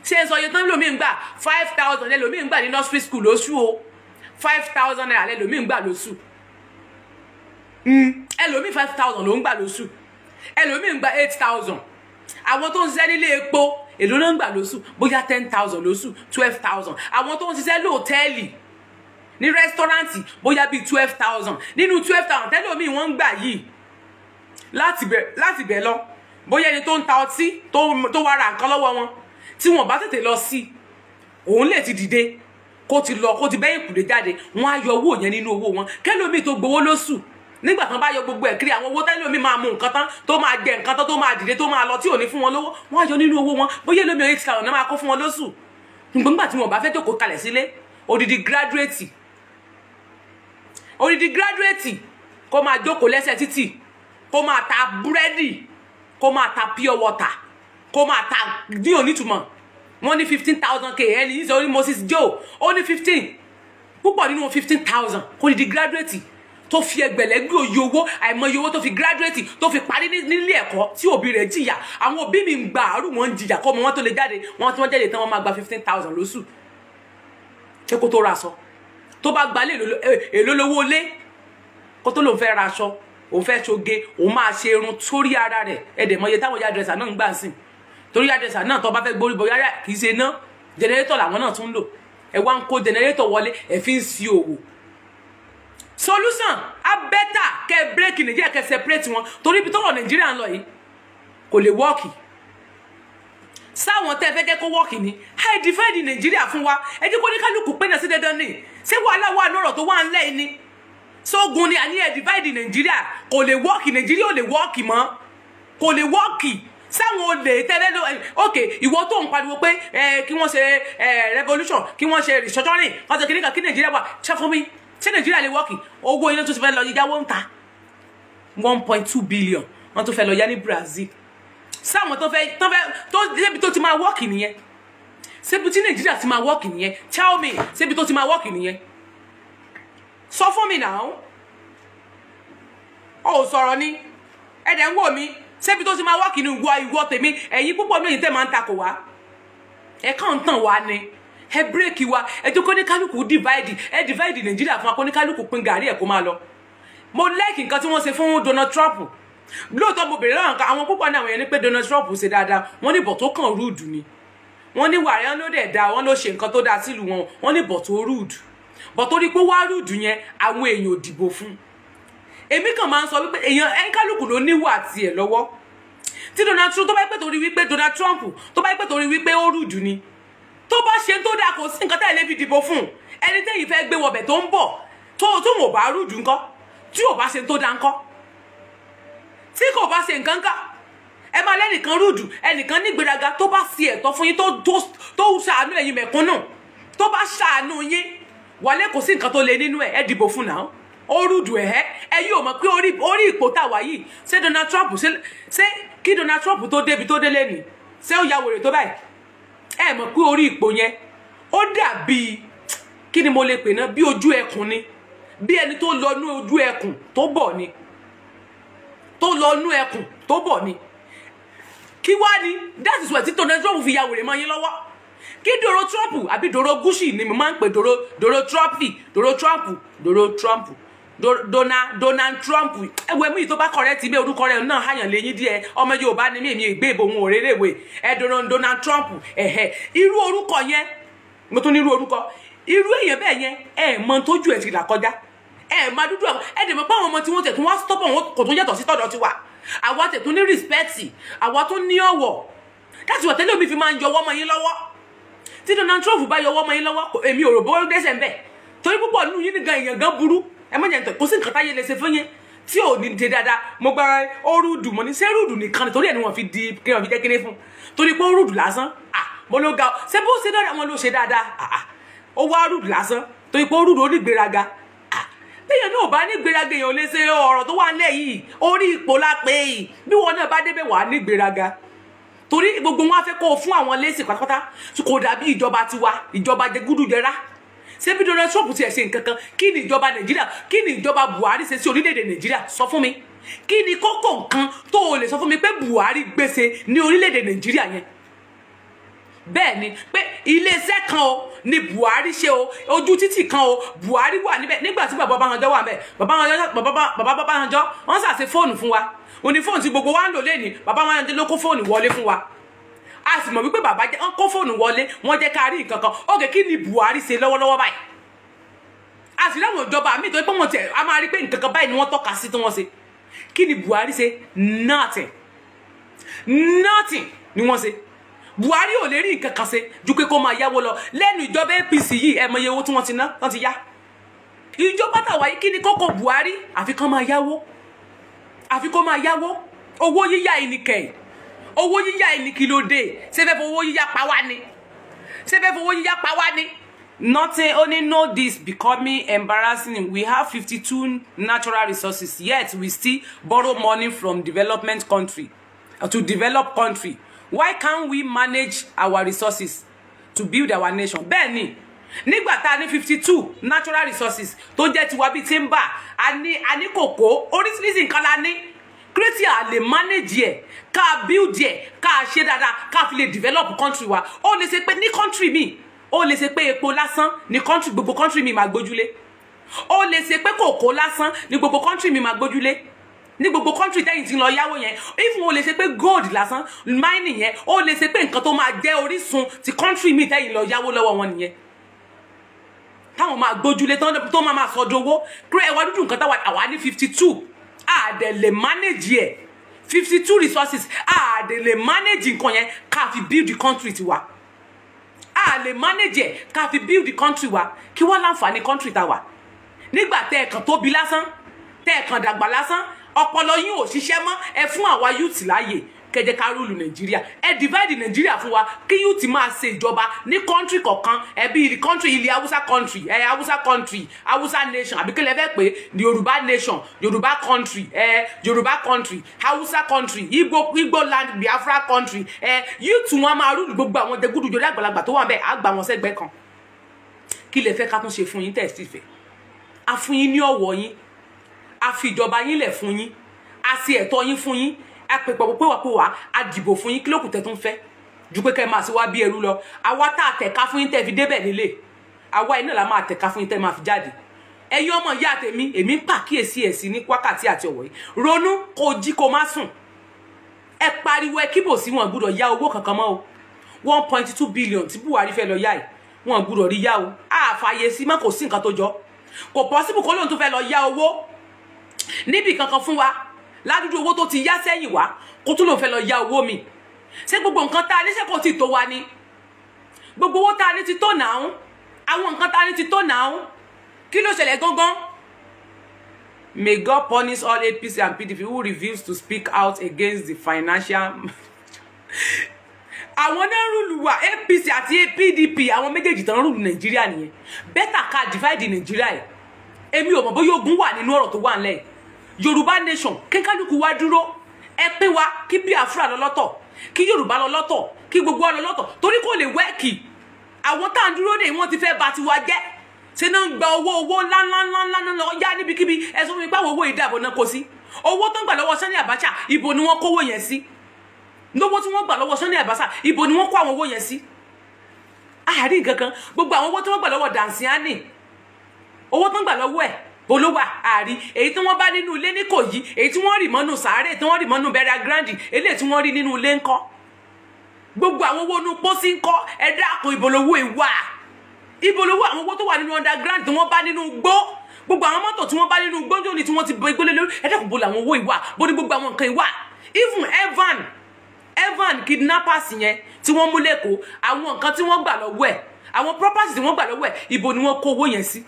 ṣé ń sọ iye tán lómi ń gbà? 5,000 lẹ́lòmí ń gbà ní nursery school lóṣù o. ₦5,000 lẹ́lòmí ń gbà lóṣù. Ẹlòmí 5,000 ló ń gbà lóṣù, ẹlòmí ń gba 8,000. Àwọn tó ń ṣiṣẹ́ nílé epo, èló náà ń gbà lóṣù? Bóyá 10,000 lóṣù, 12,000. Àwọn tó ń ṣiṣẹ́ lóòtẹ́ẹ̀lì, ní restaurant, bóyá bíi 12,000. Nínú 12,000 tẹ́lòmí wọ́n ń gbà yìí, láti bẹ̀ lọ, bóyá ẹni tó ń ta ọtí tó wá ra nǹkan lọ́wọ́ wọn, tí wọ́n bá tètè lọ sí, òun lè ti dìde kó ti lọ, kó ti bẹ́yìn kùdé jáde, wọ́n á yọ owó yẹn nínú owó wọn. Kẹ́lómi tó gbowó lóṣù, nígbà tán bá yọ gbogbo ẹ̀ kiri, àwọn owó tẹ́lómi máa mú nǹkan tán, tó máa jẹ nǹkan tán, tó máa dìde, tó máa lọ, tí ò ní fún wọn lówó, wọ́n á yọ nínú owó wọn. Bóyá ẹlòmí 8,000 náà máa kó fún wọn lóṣù. Ṣùgbọ́n nígbà tí wọn bá fẹ́ jókòó kalẹ̀ sílé, odidi graduate kó máa jókòó lẹ́sẹ̀ títì, kó máa ta búrẹ́dì, kó máa ta pure water, kó máa ta ní onítùmọ̀. Wọ́n ní 15,000 k. Ẹni yìí sọ ní Moses Joe, ó ní 15. Púpọ̀ nínú wọn, 15,000 kò ní di graduate tó fi ẹgbẹ̀lẹ́gbẹ̀ òye owó, àìmọye owó tó fi graduate, tó fi parí nílé ẹ̀kọ́, tí òbí rẹ̀ jìyà. Àwọn òbí mi ń gba àárù, wọn ń jìyà kọ́ ọmọ wọn tó lè jáde. Wọn tí wọ́n jáde tán, wọ́n máa gba 15,000 lóṣù. Ṣé kó tó ra aṣọ, tó bá gbalẹ̀, èló lówó lé kó tó lòun fẹ́ ra aṣọ, òun fẹ́ ṣoge, òun máa ṣe irun sórí ara rẹ̀? Ẹ̀dẹ̀ mọye táwọn hairdresser náà ń gbà sí, torí hairdresser náà, tó bá fẹ́ gborí bọ yára, kì í ṣe ná generator làwọn náà tún ń lò. Ẹ wá ń kó generator wọlé, ẹ fi ń si òwò. Solution á better kẹ́ break Nàìjíríà, kẹ́ separate wọn, torí ibi tọ́rọ̀ Nàìjíríà ń lọ yìí, kò lè work. Sáwọn tẹ́ fẹ́ jẹ́ kó work ni ẹ divide Nàìjíríà fún wa. Ẹ jẹ́ kó ní kálukú pé náà sí dandan ni. Ṣé wàhálà wà lọ́rọ̀ tó wà ńlẹ̀ yìí ni? Sógun ni àní ẹ divide Nàìjíríà, kò lè work. Nàìjíríà ò lè work mọ́, kò lè work. Sáwọn olè tẹ́lẹ̀ ló, ok, ìwọ tó ń pariwo pé ẹ kí wọ́n ṣe ẹ revolution, kí wọ́n ṣe restructuring, wọ́n ṣe kíníkan, kí Nàìjíríà wà, ṣe fún mi, ṣé Nàìjíríà lè work? Owó iná tó ti fẹ́ lọ yáwó ń ta, 1.2 billion, wọ́n tó fẹ́ lọ yá ní Brazil. Sáwọn tó fẹ́ tó débi tó ti máa work nìyẹn? Ṣébi tí Nàìjíríà ti máa work nìyẹn? Tell me, ṣébi tó ti máa work nìyẹn? Sọ fún mi náà. Ó sọ̀rọ̀ ni, ẹ̀dẹ̀ ń wò mí. Ṣébi tó ti máa work ní? Ìwọ, ìwọ tèmi, ẹ̀yin púpọ̀ ní èyí tẹ́ máa ń takò wá, ẹ kàn ń tàn wá ni. Ẹ break wa, ẹ jẹ́ kó ní kálukú divide, ẹ divide Nàìjíríà fún wa, kó ní kálukú pín gàrí ẹ̀ kó máa lọ. Mo like nǹkan tí wọ́n ṣe fún Donald Trump. Lóòótọ́, mo bèrè lọ́wọ́ àwọn púpọ̀ ní àwọn yẹn ní pé Donald Trump ṣe dáadáa. Wọ́n ní bọ̀ tó kàn rude ni. Wọ́n ní wàrẹ́ ló dẹ̀ da, wọ́n ló ṣe nǹkan tó dáa sílùú wọn. Wọ́n ní bọ̀ tó rude, bọ̀ tó rí pé wá rude yẹn, àwọn èèyàn ò dìbò fún. Èmi kàn máa ń sọ wípé èèyàn ẹnkálukú ló níwà tiẹ̀ lọ́wọ́. Tí Donald Trump tó bá pẹ́ torí wípé Donald Trump tó bá pẹ́ torí wípé ó rude ni, tó bá ṣe tó dáa, kò sí nǹkan tẹ́lẹ̀ lè fi dìbò fún. Ẹni tẹ́yìn fẹ́ gbé wọbẹ̀ tó ń bọ̀, tó wọn ò bá rude ńkọ́? Tí ò bá ṣe tó dáa ńkọ́? Tí kò bá ṣe nǹkan ńkọ́? Ẹ máa lẹ́nìkan rude, ẹnìkan nígbéraga. Tó bá ṣe ẹ̀tọ́ fún yín, tó ṣàánú ẹ̀yin mẹ̀kúnnù, tó bá ṣàánú yín wálé, kò sí nǹkan tó le nínú ẹ̀. Ẹ dìbò fún náà. Ó rude ẹ̀, ẹ yóò mọ̀ pé orí ipò tá a wà yìí, ṣé Donald Trump, ṣé kí Donald Trump tó débi tó délé ni, ṣé ó ya wèrè tó báyìí? Ẹ mọ̀ pé orí ipò yẹn, ó dàbí kí ni mo lè pè náà, bí ojú ẹkùn ni, bí ẹni tó lọ nú ojú ẹkùn tó bọ̀ ni, tó lọ nú ẹkùn tó bọ̀ ni. Kí wá ni? That is why tí Donald Trump fi ya wèrè mọ́ yín lọ́wọ́. Kí Doro Trump àbí Doro Gucci ni mo máa ń pè, Doro Trump, Doro Trump, Doro Trump, Donald Trump. Ẹwẹ mú yìí tó bá correct bí orúkọ rẹ̀ náà hàyàn lẹ́yìn díẹ̀. Ọmọ Yorùbá ni mí, èmi ìgbé ìbò òun òrèrèwé ẹ. Donald Trump, ẹ̀hẹ̀, irú orúkọ yẹn, mo tún ní irú orúkọ, irú èèyàn bẹ́ẹ̀ yẹn, ẹ mọ tójú ẹ̀ ti là kọjá, ẹ máa dúdú àwọn ẹ dẹ̀ mọ̀ pé àwọn ọmọ tí wọ́n tẹ̀ tún wá stop wọn, kò tún yàtọ̀ sí tọ̀dọ̀ tiwa. Àwa tẹ̀ tún ní respect, àwa tún ní ọ̀wọ̀ láti wà tẹ́lẹ̀. Omi fi máa ń yọwọ́ mọ́ yín lọ́wọ́. Tí Donald Trump bá yọwọ́ mọ́ yín lọ́wọ́, èmi ò rò bó dẹ́sẹ̀ ń bẹ̀, torí púpọ̀ nínú yín nìkan, èèyàn gan burú. Ẹ má jẹ́ nítorí kò sí nǹkan táyé lè ṣe fún yín tí ò ní ṣe dáadáa. Mo gba ó rude, mo ní ṣé rude nìkan nítorí ẹ̀ ni wọ́n fi di kí wọ́n fi jẹ́ kíní fún, torí pé ó rude lásán? Ah, mo ló ga ọ. Ṣé bó ṣe dáadáa, wọn ló ṣe dáadáa. Ah, ó wá rude lásán, torí pé ó rude, ó ní gbéraga. Ah, bẹ́ẹ̀ náà bá ní gbéraga, èèyàn ò lè ṣe ọ̀rọ̀ tó wà nílẹ̀ yìí. Orí ipò la pé yìí, bí wọn náà bá débẹ̀, wà á ní gbéraga, torí gbogbo wọn á fẹ́ kó o fún àwọn lẹ́sìn pátápátá. Kò dàbí ìjọba tiwa, ìjọba jẹgúdújẹrá. Ṣé bí Donald Trump tiẹ̀ ṣe nǹkan kan, kí ni ìjọba Nàìjíríà, kí ni ìjọba Buhari ṣe sí orílẹ̀-èdè Nàìjíríà? Sọ fún mi, kí ni kókó nǹkan tó o lè sọ fún mi pé Buhari gbèsè ní orílẹ̀-èdè Nàìjíríà yẹn? Bẹ́ẹ̀ ni pé iléeṣẹ́ kan o ni Buhari ṣe o, ojú títì kan o, Buhari wà níbẹ̀. Nígbà tí bàbá Ọbásanjọ́ wà níbẹ̀, bàbá Ọbásanjọ́, wọ́n ṣàṣe fóònù fún wa. Òní fóònù tí gbogbo wa ń lò lẹ́ni, bàbá Ọbásanjọ́ ló kó fóònù wọlé fún wa. A sì mọ̀ wípé bàbá jẹ́ wọ́n kó fóònù wọlé, wọ́n jẹ́ ká rí nǹkan kan. Ókè, kí ni Buhari ṣe lọ́wọ́lọ́wọ́ báyìí? A sì láwọn ìjọba míì tó pé wọ́n tẹ̀, a máa rí pé nǹkan kan báyìí ni wọ́n tọ́ka sí tí wọ́n ṣe. Kí ni Buhari ṣe? Nothing, nothing ni wọ́n ṣe. Buhari ò lè rí nǹkan kan ṣe ju pé kó máa yáwó lọ. Lẹ́nu ìjọba APC yìí, ẹ mọ iye owó tí wọ́n ti ná, wọ́n ti yá. Ìjọba tàwa yìí, kí ni kókó Buhari? Àfi kán máa yáwó, àfi kó máa yáwó. Owó yíyá yìí ni kẹ̀, owó yíyá yìí ni. Kí ló dé? Ṣé fẹ́ fowó yíyá pa wá ni? Ṣé fẹ́ fowó yíyá pa wá ni? Nothing only know this becoming embarrassing. We have 52 natural resources, yet we still borrow money from development country to develop country. Why can't we manage our resources to build our nation? Bẹ́ẹ̀ ni. Nígbà tá a ní 52 natural resources tó jẹ́ tiwa, bíi timber, a ní kòkó, oríṣiríṣi nǹkan la ní. Kírètì à lè manage ẹ̀, ká build ẹ̀, ká ṣe dáadáa, ká fi lè develop country wa? Ó lè ṣe pé ní country mi, ó lè ṣe pé epo lásán ní country, gbogbo country mi máa gbójúlé. Ó lè ṣe pé kòkó lásán ní gbogbo country mi máa gbójúlé, ní gbogbo country tẹ́yìn tí ń lọ yáwó yẹn. Even ó lè ṣe pé gold lásán, mining yẹn, ó lè ṣe pé nǹkan tó máa jẹ́ orísun ti country mi tẹ́yìn lọ yáwó lọ́wọ́ wọn nìyẹn, táwọn máa gbójúlé, tó máa sọdọ̀ owó kúrò. Ẹwà dúdú nǹkan táwa àwa ní 52, a dẹ̀ lè manage ẹ̀. 52 resources, a dẹ̀ lè manage nǹkan yẹn ká fi build the country tiwa. A lè manage ẹ̀ ká fi build the country wa. Kí wọ́n láǹfààní country ta wà nígbà tẹ́ ẹ̀ kàn tóbi lásán, tẹ́ ẹ̀ kàn dàgbà lásán, ọpọlọ yín ò ṣiṣẹ́ mọ́? Ẹ fún àwa youth láàyè, kẹjẹ ká rule Nàìjíríà. Ẹ divide Nàìjíríà fún wa, kí youth máa ṣe ìjọba ní country kọ̀ọ̀kan. Ẹ bí country ilẹ̀ Haúsá, country ẹ Haúsá country, Haúsá nation, àbí kílẹ̀ fẹ́ pé Yorùbá nation, Yorùbá country, ẹ Yorùbá country, Haúsá country, Igbo land, Biafra country. Ẹ youth wọn máa rule gbogbo àwọn jẹgúdújọrí àgbàlagbà tó wà bẹ́ẹ̀, á gbà wọn sẹ́gbẹ́ kan. Kí lẹ fẹ́ ká tún ṣe fún yín tẹ̀ sí fẹ́? A fún yín ní ọ̀wọ̀ yín, a fi ìjọba yín lẹ̀ fún yín, a ṣe ẹ̀tọ́ yín fún yín, a pè pọ̀ pé wà pé wà á dìbò fún yín. Kí ló kù tẹ́ tún fẹ́ ju pé kẹ́ ẹ máa ṣe wá bí ẹrú lọ? Àwa tá a tẹ̀ka fún yín tẹ́ fi débẹ̀ nílé, àwa iná la máa tẹ̀ka fún yín tẹ́ máa fi jáde. Ẹ̀yin ọmọ ìyá tèmi, èmi ń pàkíyèsí ẹ̀ sí ní wákàtí àti ọ̀wọ̀ yìí. Ronú kó jí, kó má sùn. Ẹ pariwo, ẹ kíbò sí wọn gbúdọ̀ yá owó kankan mọ́ o. 1.2 billion tí Buhari fẹ́ lọ yá ẹ̀, wọn gbúdọ̀ rí yá o. Àfààyè sí mọ́, kò sí nǹkan tó jọ, kò possible kó lóun tó fẹ́ lọ yá owó níbì kankan fún wa ládùúgbò. Owó tó ti yá sẹ́yìn wá, kó tún lòun fẹ́ lọ yá owó mi. Ṣé gbogbo nǹkan tá a ní, ṣé kò ti tó wa ni? Gbogbo owó tá a ní ti tó nàá, àwọn nǹkan tá a ní ti tó nàá. Kí ló ṣẹlẹ̀ gangan? May God punish all APC and PDP who refuse to speak out against the financial. Àwọn náà rule wa, APC àti PDP, àwọn méjèèjì tán rule Nàìjíríà nìyẹn. Better ká divide Nàìjíríà yìí. Èmi ò mọ̀ bóyá ogun wà nínú ọ̀rọ̀ tó wà nílẹ̀. Yorùbá nation, kíkálukú wa dúró. Ẹ pín wa, kí Biafra lọ lọ́tọ̀, kí Yorùbá lọ lọ́tọ̀, kí gbogbo wa lọ lọ́tọ̀, torí kò lè work. Àwọn tá à ń dúró dè, wọ́n ti fẹ́ bà tiwa jẹ́. Ṣe náà ń gba owó ńláńláńláńlá lọ yá níbikíbi? Ẹ sọ fún mi pé àwọn owó ìdàbọ̀ náà kó sí. Owó tó ń gbà lọ́wọ́ Sani Abacha, ibo ni wọ́n kówó yẹn sí? Lówó tí wọ́n gbà lọ́wọ́ Sani Abacha, ibo ni wọ́n kó àwọn owó yẹn sí? Àárín kankan. Gbogbo àwọn owó tí wọ́n gbà lọ́wọ́ Dansiani, owó tó ń gbà lọ́wọ́ ẹ̀ bolówà àárí. Èyí tí wọ́n bá nínú ilé ní Ìkòyí, èyí tí wọ́n rì mọ́nú sàárè, tí wọ́n rì mọ́nú burial ground, eléyìí tí wọ́n rí nínú ilé ńkọ́? Gbogbo àwọn owó inú pósí ńkọ́? Ẹ dákun, ìbolówó ìwà, ìbolówó àwọn owó tó wà nínú underground tí wọ́n bá nínú igbó, gbogbo àwọn mọ́tò tí wọ́n bá nínú igbó ní tí wọ́n ti bọ igbó lé lórí? Ẹ dákun, bo làwọn owó ìwà? Bó ní gbogbo àwọn nǹkan ìwà? Even Evan kidnappers yẹn tí wọ́n mú lẹ́kọ̀ọ́, àwọn nǹkan tí wọ́n gbà lọ́wọ́ ẹ̀, àwọn property tí wọ́n gbà lọ́wọ́ ẹ̀, ibo ni wọ́n kó owó yẹn sí?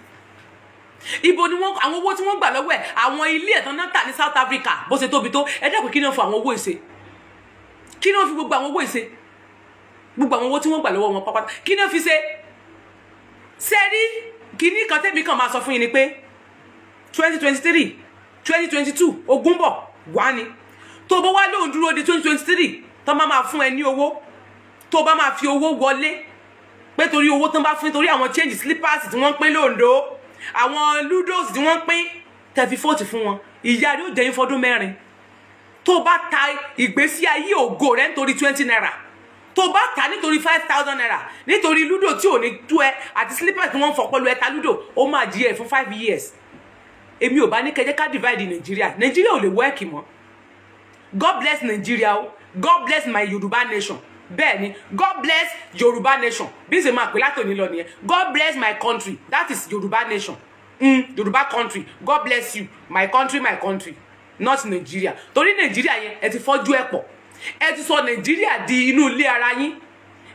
Ibo ni wọ́n àwọn owó tí wọ́n gbà lọ́wọ́ ẹ̀, àwọn ilé ẹ̀tàn náà tà ní South Africa, bó ṣe tóbi tó? Ẹ dákun, kí ni wọ́n fọ àwọn owó ìṣe? Kí ni wọ́n fi gbogbo àwọn owó ìṣe? Gbogbo àwọn owó tí wọ́n gbà lọ́wọ́ wọn pápátá, kí ni wọ́n fi ṣe? Sẹ́rí kíní kan tẹ́mi kan máa sọ fún yín ni pé 2023, 2022, ogun bọ̀ wá ni. Tó bá wá lóun dúró di 2023, tó bá máa fún ẹ ní owó, tó bá máa fi owó wọlé, pé torí owó tó ń bá fún, torí àwọn change, slippers tí wọ́n ń pín lóńdó, àwọn ludos tí wọ́n ń pín, tẹ̀fí vote fún wọn, ìyá rẹ̀ ó jẹ́ yín fọdún 4. Tó bá ta ìgbésí ayé ògo rẹ̀ nítorí ₦20, tó bá ta nítorí ₦5,000, nítorí ludo tí ò ní tú ẹ àti slippers tí wọ́n ń fọ pẹ̀lú ẹta ludo, ó máa jí ẹ fún 5 years. Èmi ò bá ní kẹjẹ ká divide Nàìjíríà. Nàìjíríà ò lè work mọ́. God bless Nigeria o. God bless my Yorùbá nation. Bẹ́ẹ̀ ni, God bless Yorùbá nation. Bí ṣe máa pè látòní lọ nìyẹn. God bless my country, that is Yorùbá nation, Yorùbá country. God bless you, my country, my country, not Nigeria. Torí Nigeria yẹn, ẹ ti fọ́jú ẹ̀ pọ̀. Ẹ ti sọ Nigeria di inú ilé ara yín.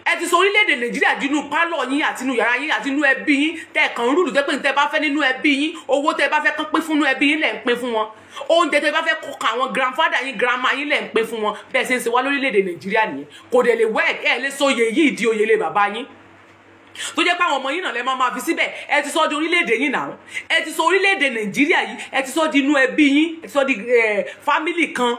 Ẹ ti sọ orílẹ̀-èdè Nàìjíríà di inú pálọ̀ yín àti inú yàrá yín àti inú ẹbí yín tẹ́ ẹ̀ kàn ń rule, tẹ́ pé ní tẹ́ bá fẹ́ nínú ẹbí yín, owó tẹ́ bá fẹ́ kán pín fún inú ẹbí yín lẹ̀ ń pín fún wọn, oúnjẹ tẹ́ bá fẹ́ kọ́ àwọn grandfather yín, grandma yín lẹ̀ ń pín fún wọn. Bẹ́ẹ̀ ṣe ń ṣe wá lórílẹ̀-èdè Nàìjíríà nìyẹn. Kò dẹ̀ lè work. Ẹ̀ lè sọ oyè yìí di oyè lé bàbá yín, tó jẹ́ pé àwọn ọmọ yín náà lẹ máa máa fi síbẹ̀. Ẹ ti sọ di orílẹ̀-èdè yín náà. Ẹ ti sọ orílẹ̀-èdè Nàìjíríà yìí, ẹ ti sọ di inú ẹbí yín, ẹ ti sọ di family kan.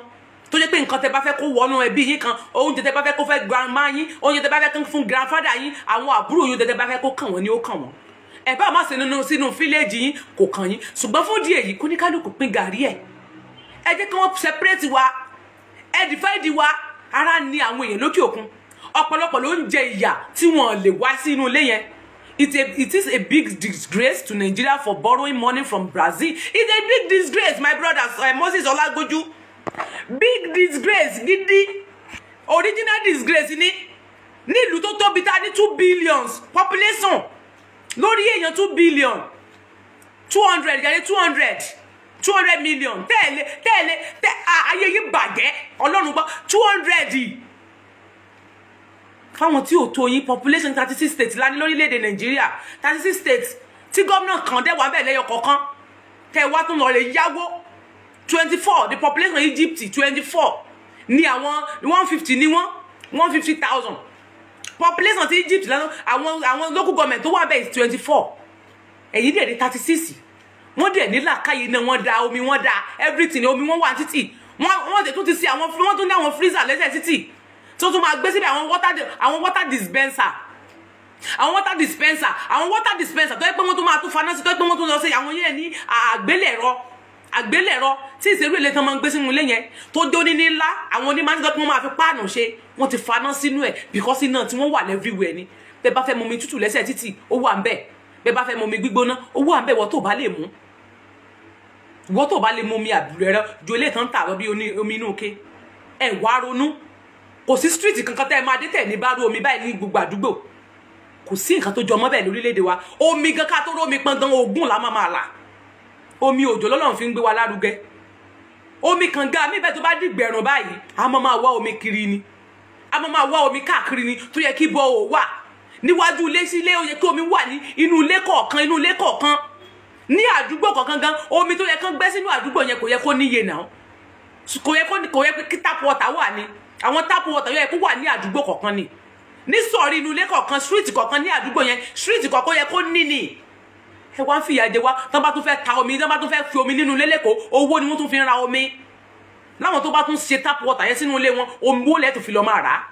Tó jẹ́ pé nǹkan tẹ́ bá fẹ́ kó wọnú ẹbí yín kan, oúnjẹ tẹ́ bá fẹ́ kó fẹ́ grandma yín, oúnjẹ tẹ́ bá fẹ́ kó fún grandfather yín, àwọn àbúrò yín tẹ́ bá fẹ́ kó kàn wọ́n ni ó kàn wọ́n. Ẹ bá má ṣe nínú sínú fíléèjì yín kò kàn yín. Ṣùgbọ́n fún díẹ̀ yìí, kóníkálùkù pín gàrí ẹ̀. Ẹ jẹ́ kí wọ́n separate wa, ẹ divide wa. Ara ni àwọn èèyàn lókè òkun. Ọ̀pọ̀lọpọ̀ ló ń jẹ ìyà tí wọ́n lè wá sí inú ilé yẹn. It is a big disgrace to Nigeria for borrowing money from Brazil. It's a big disgrace, my brother Moses Olagoju. Big disgrace, gidi. Original disgrace ni. Nílùú tó tóbi tá ní 2 billion population. Lórí èèyàn 2 billion. 200 gàdé 200 million. Tẹ́lẹ̀ tẹ́lẹ̀ tẹ́ ayé yìí bàjẹ́. Ọlọ́run gbọ́ 200. Fáwọn tí ò tó yín, population 36 states la ní lórílẹ̀‐èdè Nàìjíríà, 36 states tí gómìnà kan dẹ̀ wá bẹ́ẹ̀ lẹ́yọ kọ̀ọ̀kan, tẹ́ wá tún lọ lè yáwó 24. The population Egypt 24 ní àwọn 150 ní wọ́n 150,000 population ti Egypt lánàá. Àwọn local government tó wà bẹ́ẹ̀ is 24, èyí dẹ̀ ní 36. Wọ́n dẹ̀ ní làákàyè náà, wọ́n da omi, wọ́n da everything, omi wọ́n wà títì, wọ́n tún ti sí àwọn, wọ́n tún ní àwọn freezer lẹ́sẹ̀ títì tó tún máa gbé síbẹ̀, àwọn water dispenser, àwọn water dispenser, àwọn water dispenser tó yẹ pé wọ́n tún máa tún faná sí, tó yẹ pé wọ́n tún lọ sí àwọn yẹn ní àgbélẹ̀rọ tí ìṣerú ilé tán máa ń gbé sínú ilé yẹn tó jó ní ńlá. Àwọn onímọ̀ tí wọ́n máa fi páànù ṣe, wọ́n ti faná sínú ẹ̀ because iná tí wọ́n wà everywhere ni. Bẹ́ẹ̀ bá fẹ́ mu omi tútù lẹ́sẹ̀ títì, ó wà ń bẹ̀. Bẹ́ẹ̀ bá fẹ́ mu omi gbígbóná, ó wà ń bẹ̀. Wọ́n tó bá lè mú omi àbúrò ẹ̀rọ ju ilé tán tà lọ bí omi inú ike. Ẹ̀ wá ronú, kò sí street kankan tẹ́ ẹ máa dé tẹ̀ ní bá rú omi báyìí ní gbogbo àdúgbò. Kò sí nǹkan tó jọ mọ́ bẹ́ẹ̀ lórílẹ̀‐èdè wa. Omi gan, ká tó rómi pọn gan, ogún la máa máa là. Omi òjò lọ́lọ́run fi ń gbé wa lárugẹ. Omi kànga mi bẹ́ẹ̀, tó bá dìgbẹ̀rùn báyìí, a máa máa wá omi kiri ni, a máa máa wá omi káàkiri ni. Tó yẹ kí bọ́ ò wà níwájú ilé sílé, ó yẹ kí omi wà ní inú ilé kọ̀ọ̀kan, inú ilé kọ̀ọ̀kan ní àdúgbò kọ̀ọ̀kan gan. Omi tó yẹ kán gbẹ́ sínú àdúgbò yẹn, kò yẹ kó níye náà, kò yẹ kí tap water wà ní, àwọn tap water yẹ kó wà ní àdúgbò kọ̀ọ̀kan ni, ní sọ̀rí inú ilé kọ̀ọ̀kan, street kọ̀ọ̀kan ní àdúgbò yẹn, street kọ̀ọ̀kan yẹ kó ní ni. Ẹ wá ń fìyà jẹ wá. Tán bá tún fẹ́ ta omi, tán bá tún fẹ́ fi omi nínú ilé lẹ́kọ̀ọ́, owó ni wọ́n tún fi ń ra omi. Láwọn tó bá tún ṣe tap water yẹn sínú ilé wọn, omi wo lẹ́ẹ̀ tó fi lọ máa rà á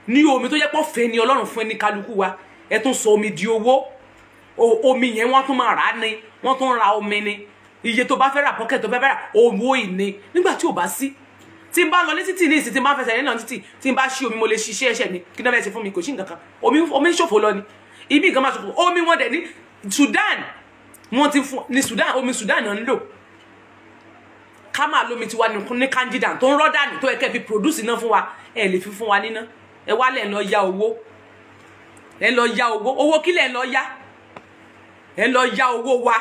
ní? Omi tó yẹ pọ̀ fẹ́ ni Ọlọ́run fún ẹni kálukú wa, ẹ tún sọ omi di owó. Omi yẹn, wọ́n tún máa rà á ni, wọ́n tún ra omi ni. Iye tó bá fẹ́ rà, bucket tó fẹ́ rà, owó ìní. Nígbà tí ò bá sí, tí n bá lọ ní títì ní ìsìn, tí n bá fẹsẹ̀ nínú títì, tí n bá ṣí omi, mo lè ṣiṣẹ́ ẹ̀ṣẹ̀ mi. Kí náà fẹ́ ṣe fún mi? Kò sí nǹkan kan. Omi ń ṣòfò lọ ni, ibi nǹkan máa ṣòfò. Omi wọn dẹ̀ ní Sudan, wọ́n ti fún ní Sudan, omi Sudan náà ń lò. Ká máa lómi tiwa ní Kainji Dam tó ń rọ́ dànù, tó yẹ kẹ́ fi produce iná fún wa, ẹ lè fi fún wa níná. Ẹ wá lẹ̀ lọ ya owó, ẹ lọ ya owó. Owó kí lẹ̀ lọ ya? Ẹ lọ ya owó wa,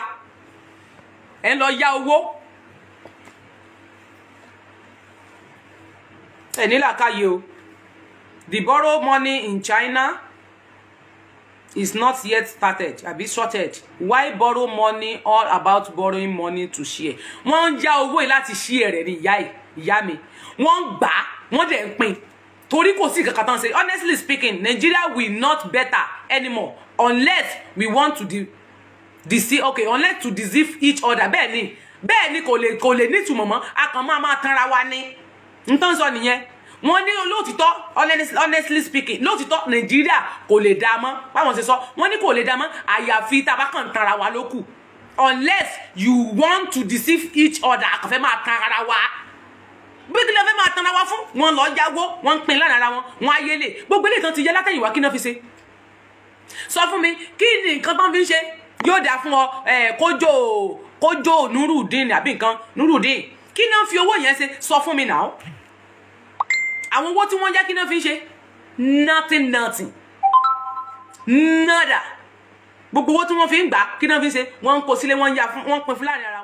ẹ lọ ya owó. Ẹ ní làákàyè o. The borrow money in China is not yet started àbí sorted. Why borrow money? All about borrowing money to share. Wọ́n ń já owó yìí láti share rẹ̀ ní. Ìyá yìí, ìyá mi, wọ́n ń gbà á, wọ́n dẹ̀ ń pín torí kò sí kankan tán ṣe. Honestly speaking, Nigeria will not better anymore unless we want to deceive, okay, unless to deceive each other. Bẹ́ẹ̀ ni, bẹ́ẹ̀ ni, kò lè nítumọ̀ mọ́. A kàn máa máa tanra wa ní nǹkan sọ nìyẹn. Wọ́n ní lóòtítọ́, honestly speaking, lóòtítọ́, Nàìjíríà kò lè dá mọ́. Báwọn ṣe sọ, wọ́n ní kò lè dá mọ́ àyàfi tá a bá kàn tanra wa ló kù, unless you want to deceive each other. A kàn fẹ́ máa tan ara wa bí kí ló fẹ́ máa tanra wa fún? Wọn lọ yáwó, wọ́n ń pín lára ara wọn, wọn ayélè gbogbo eléyìí tán ti yẹ látẹ̀yìnwá. Kí náà fi ṣe? Sọ fún mi, kí ni nǹkan tán fi ń ṣe? Yóò dáa fún ọ. Kójó kójó Nurudeen àbí nǹkan Nurudeen, kí náà fi owó yẹn ṣe? Sọ fún mi náà, àwọn owó tí wọ́n yá, kí náà fi ń ṣe? Nothing, nothing, nada. Gbogbo owó tí wọ́n fi ń gbà, kí náà fi ń ṣe? Wọ́n ń kó sílé, wọ́n ń ya fún, wọ́n ń pín fún láàrin ara.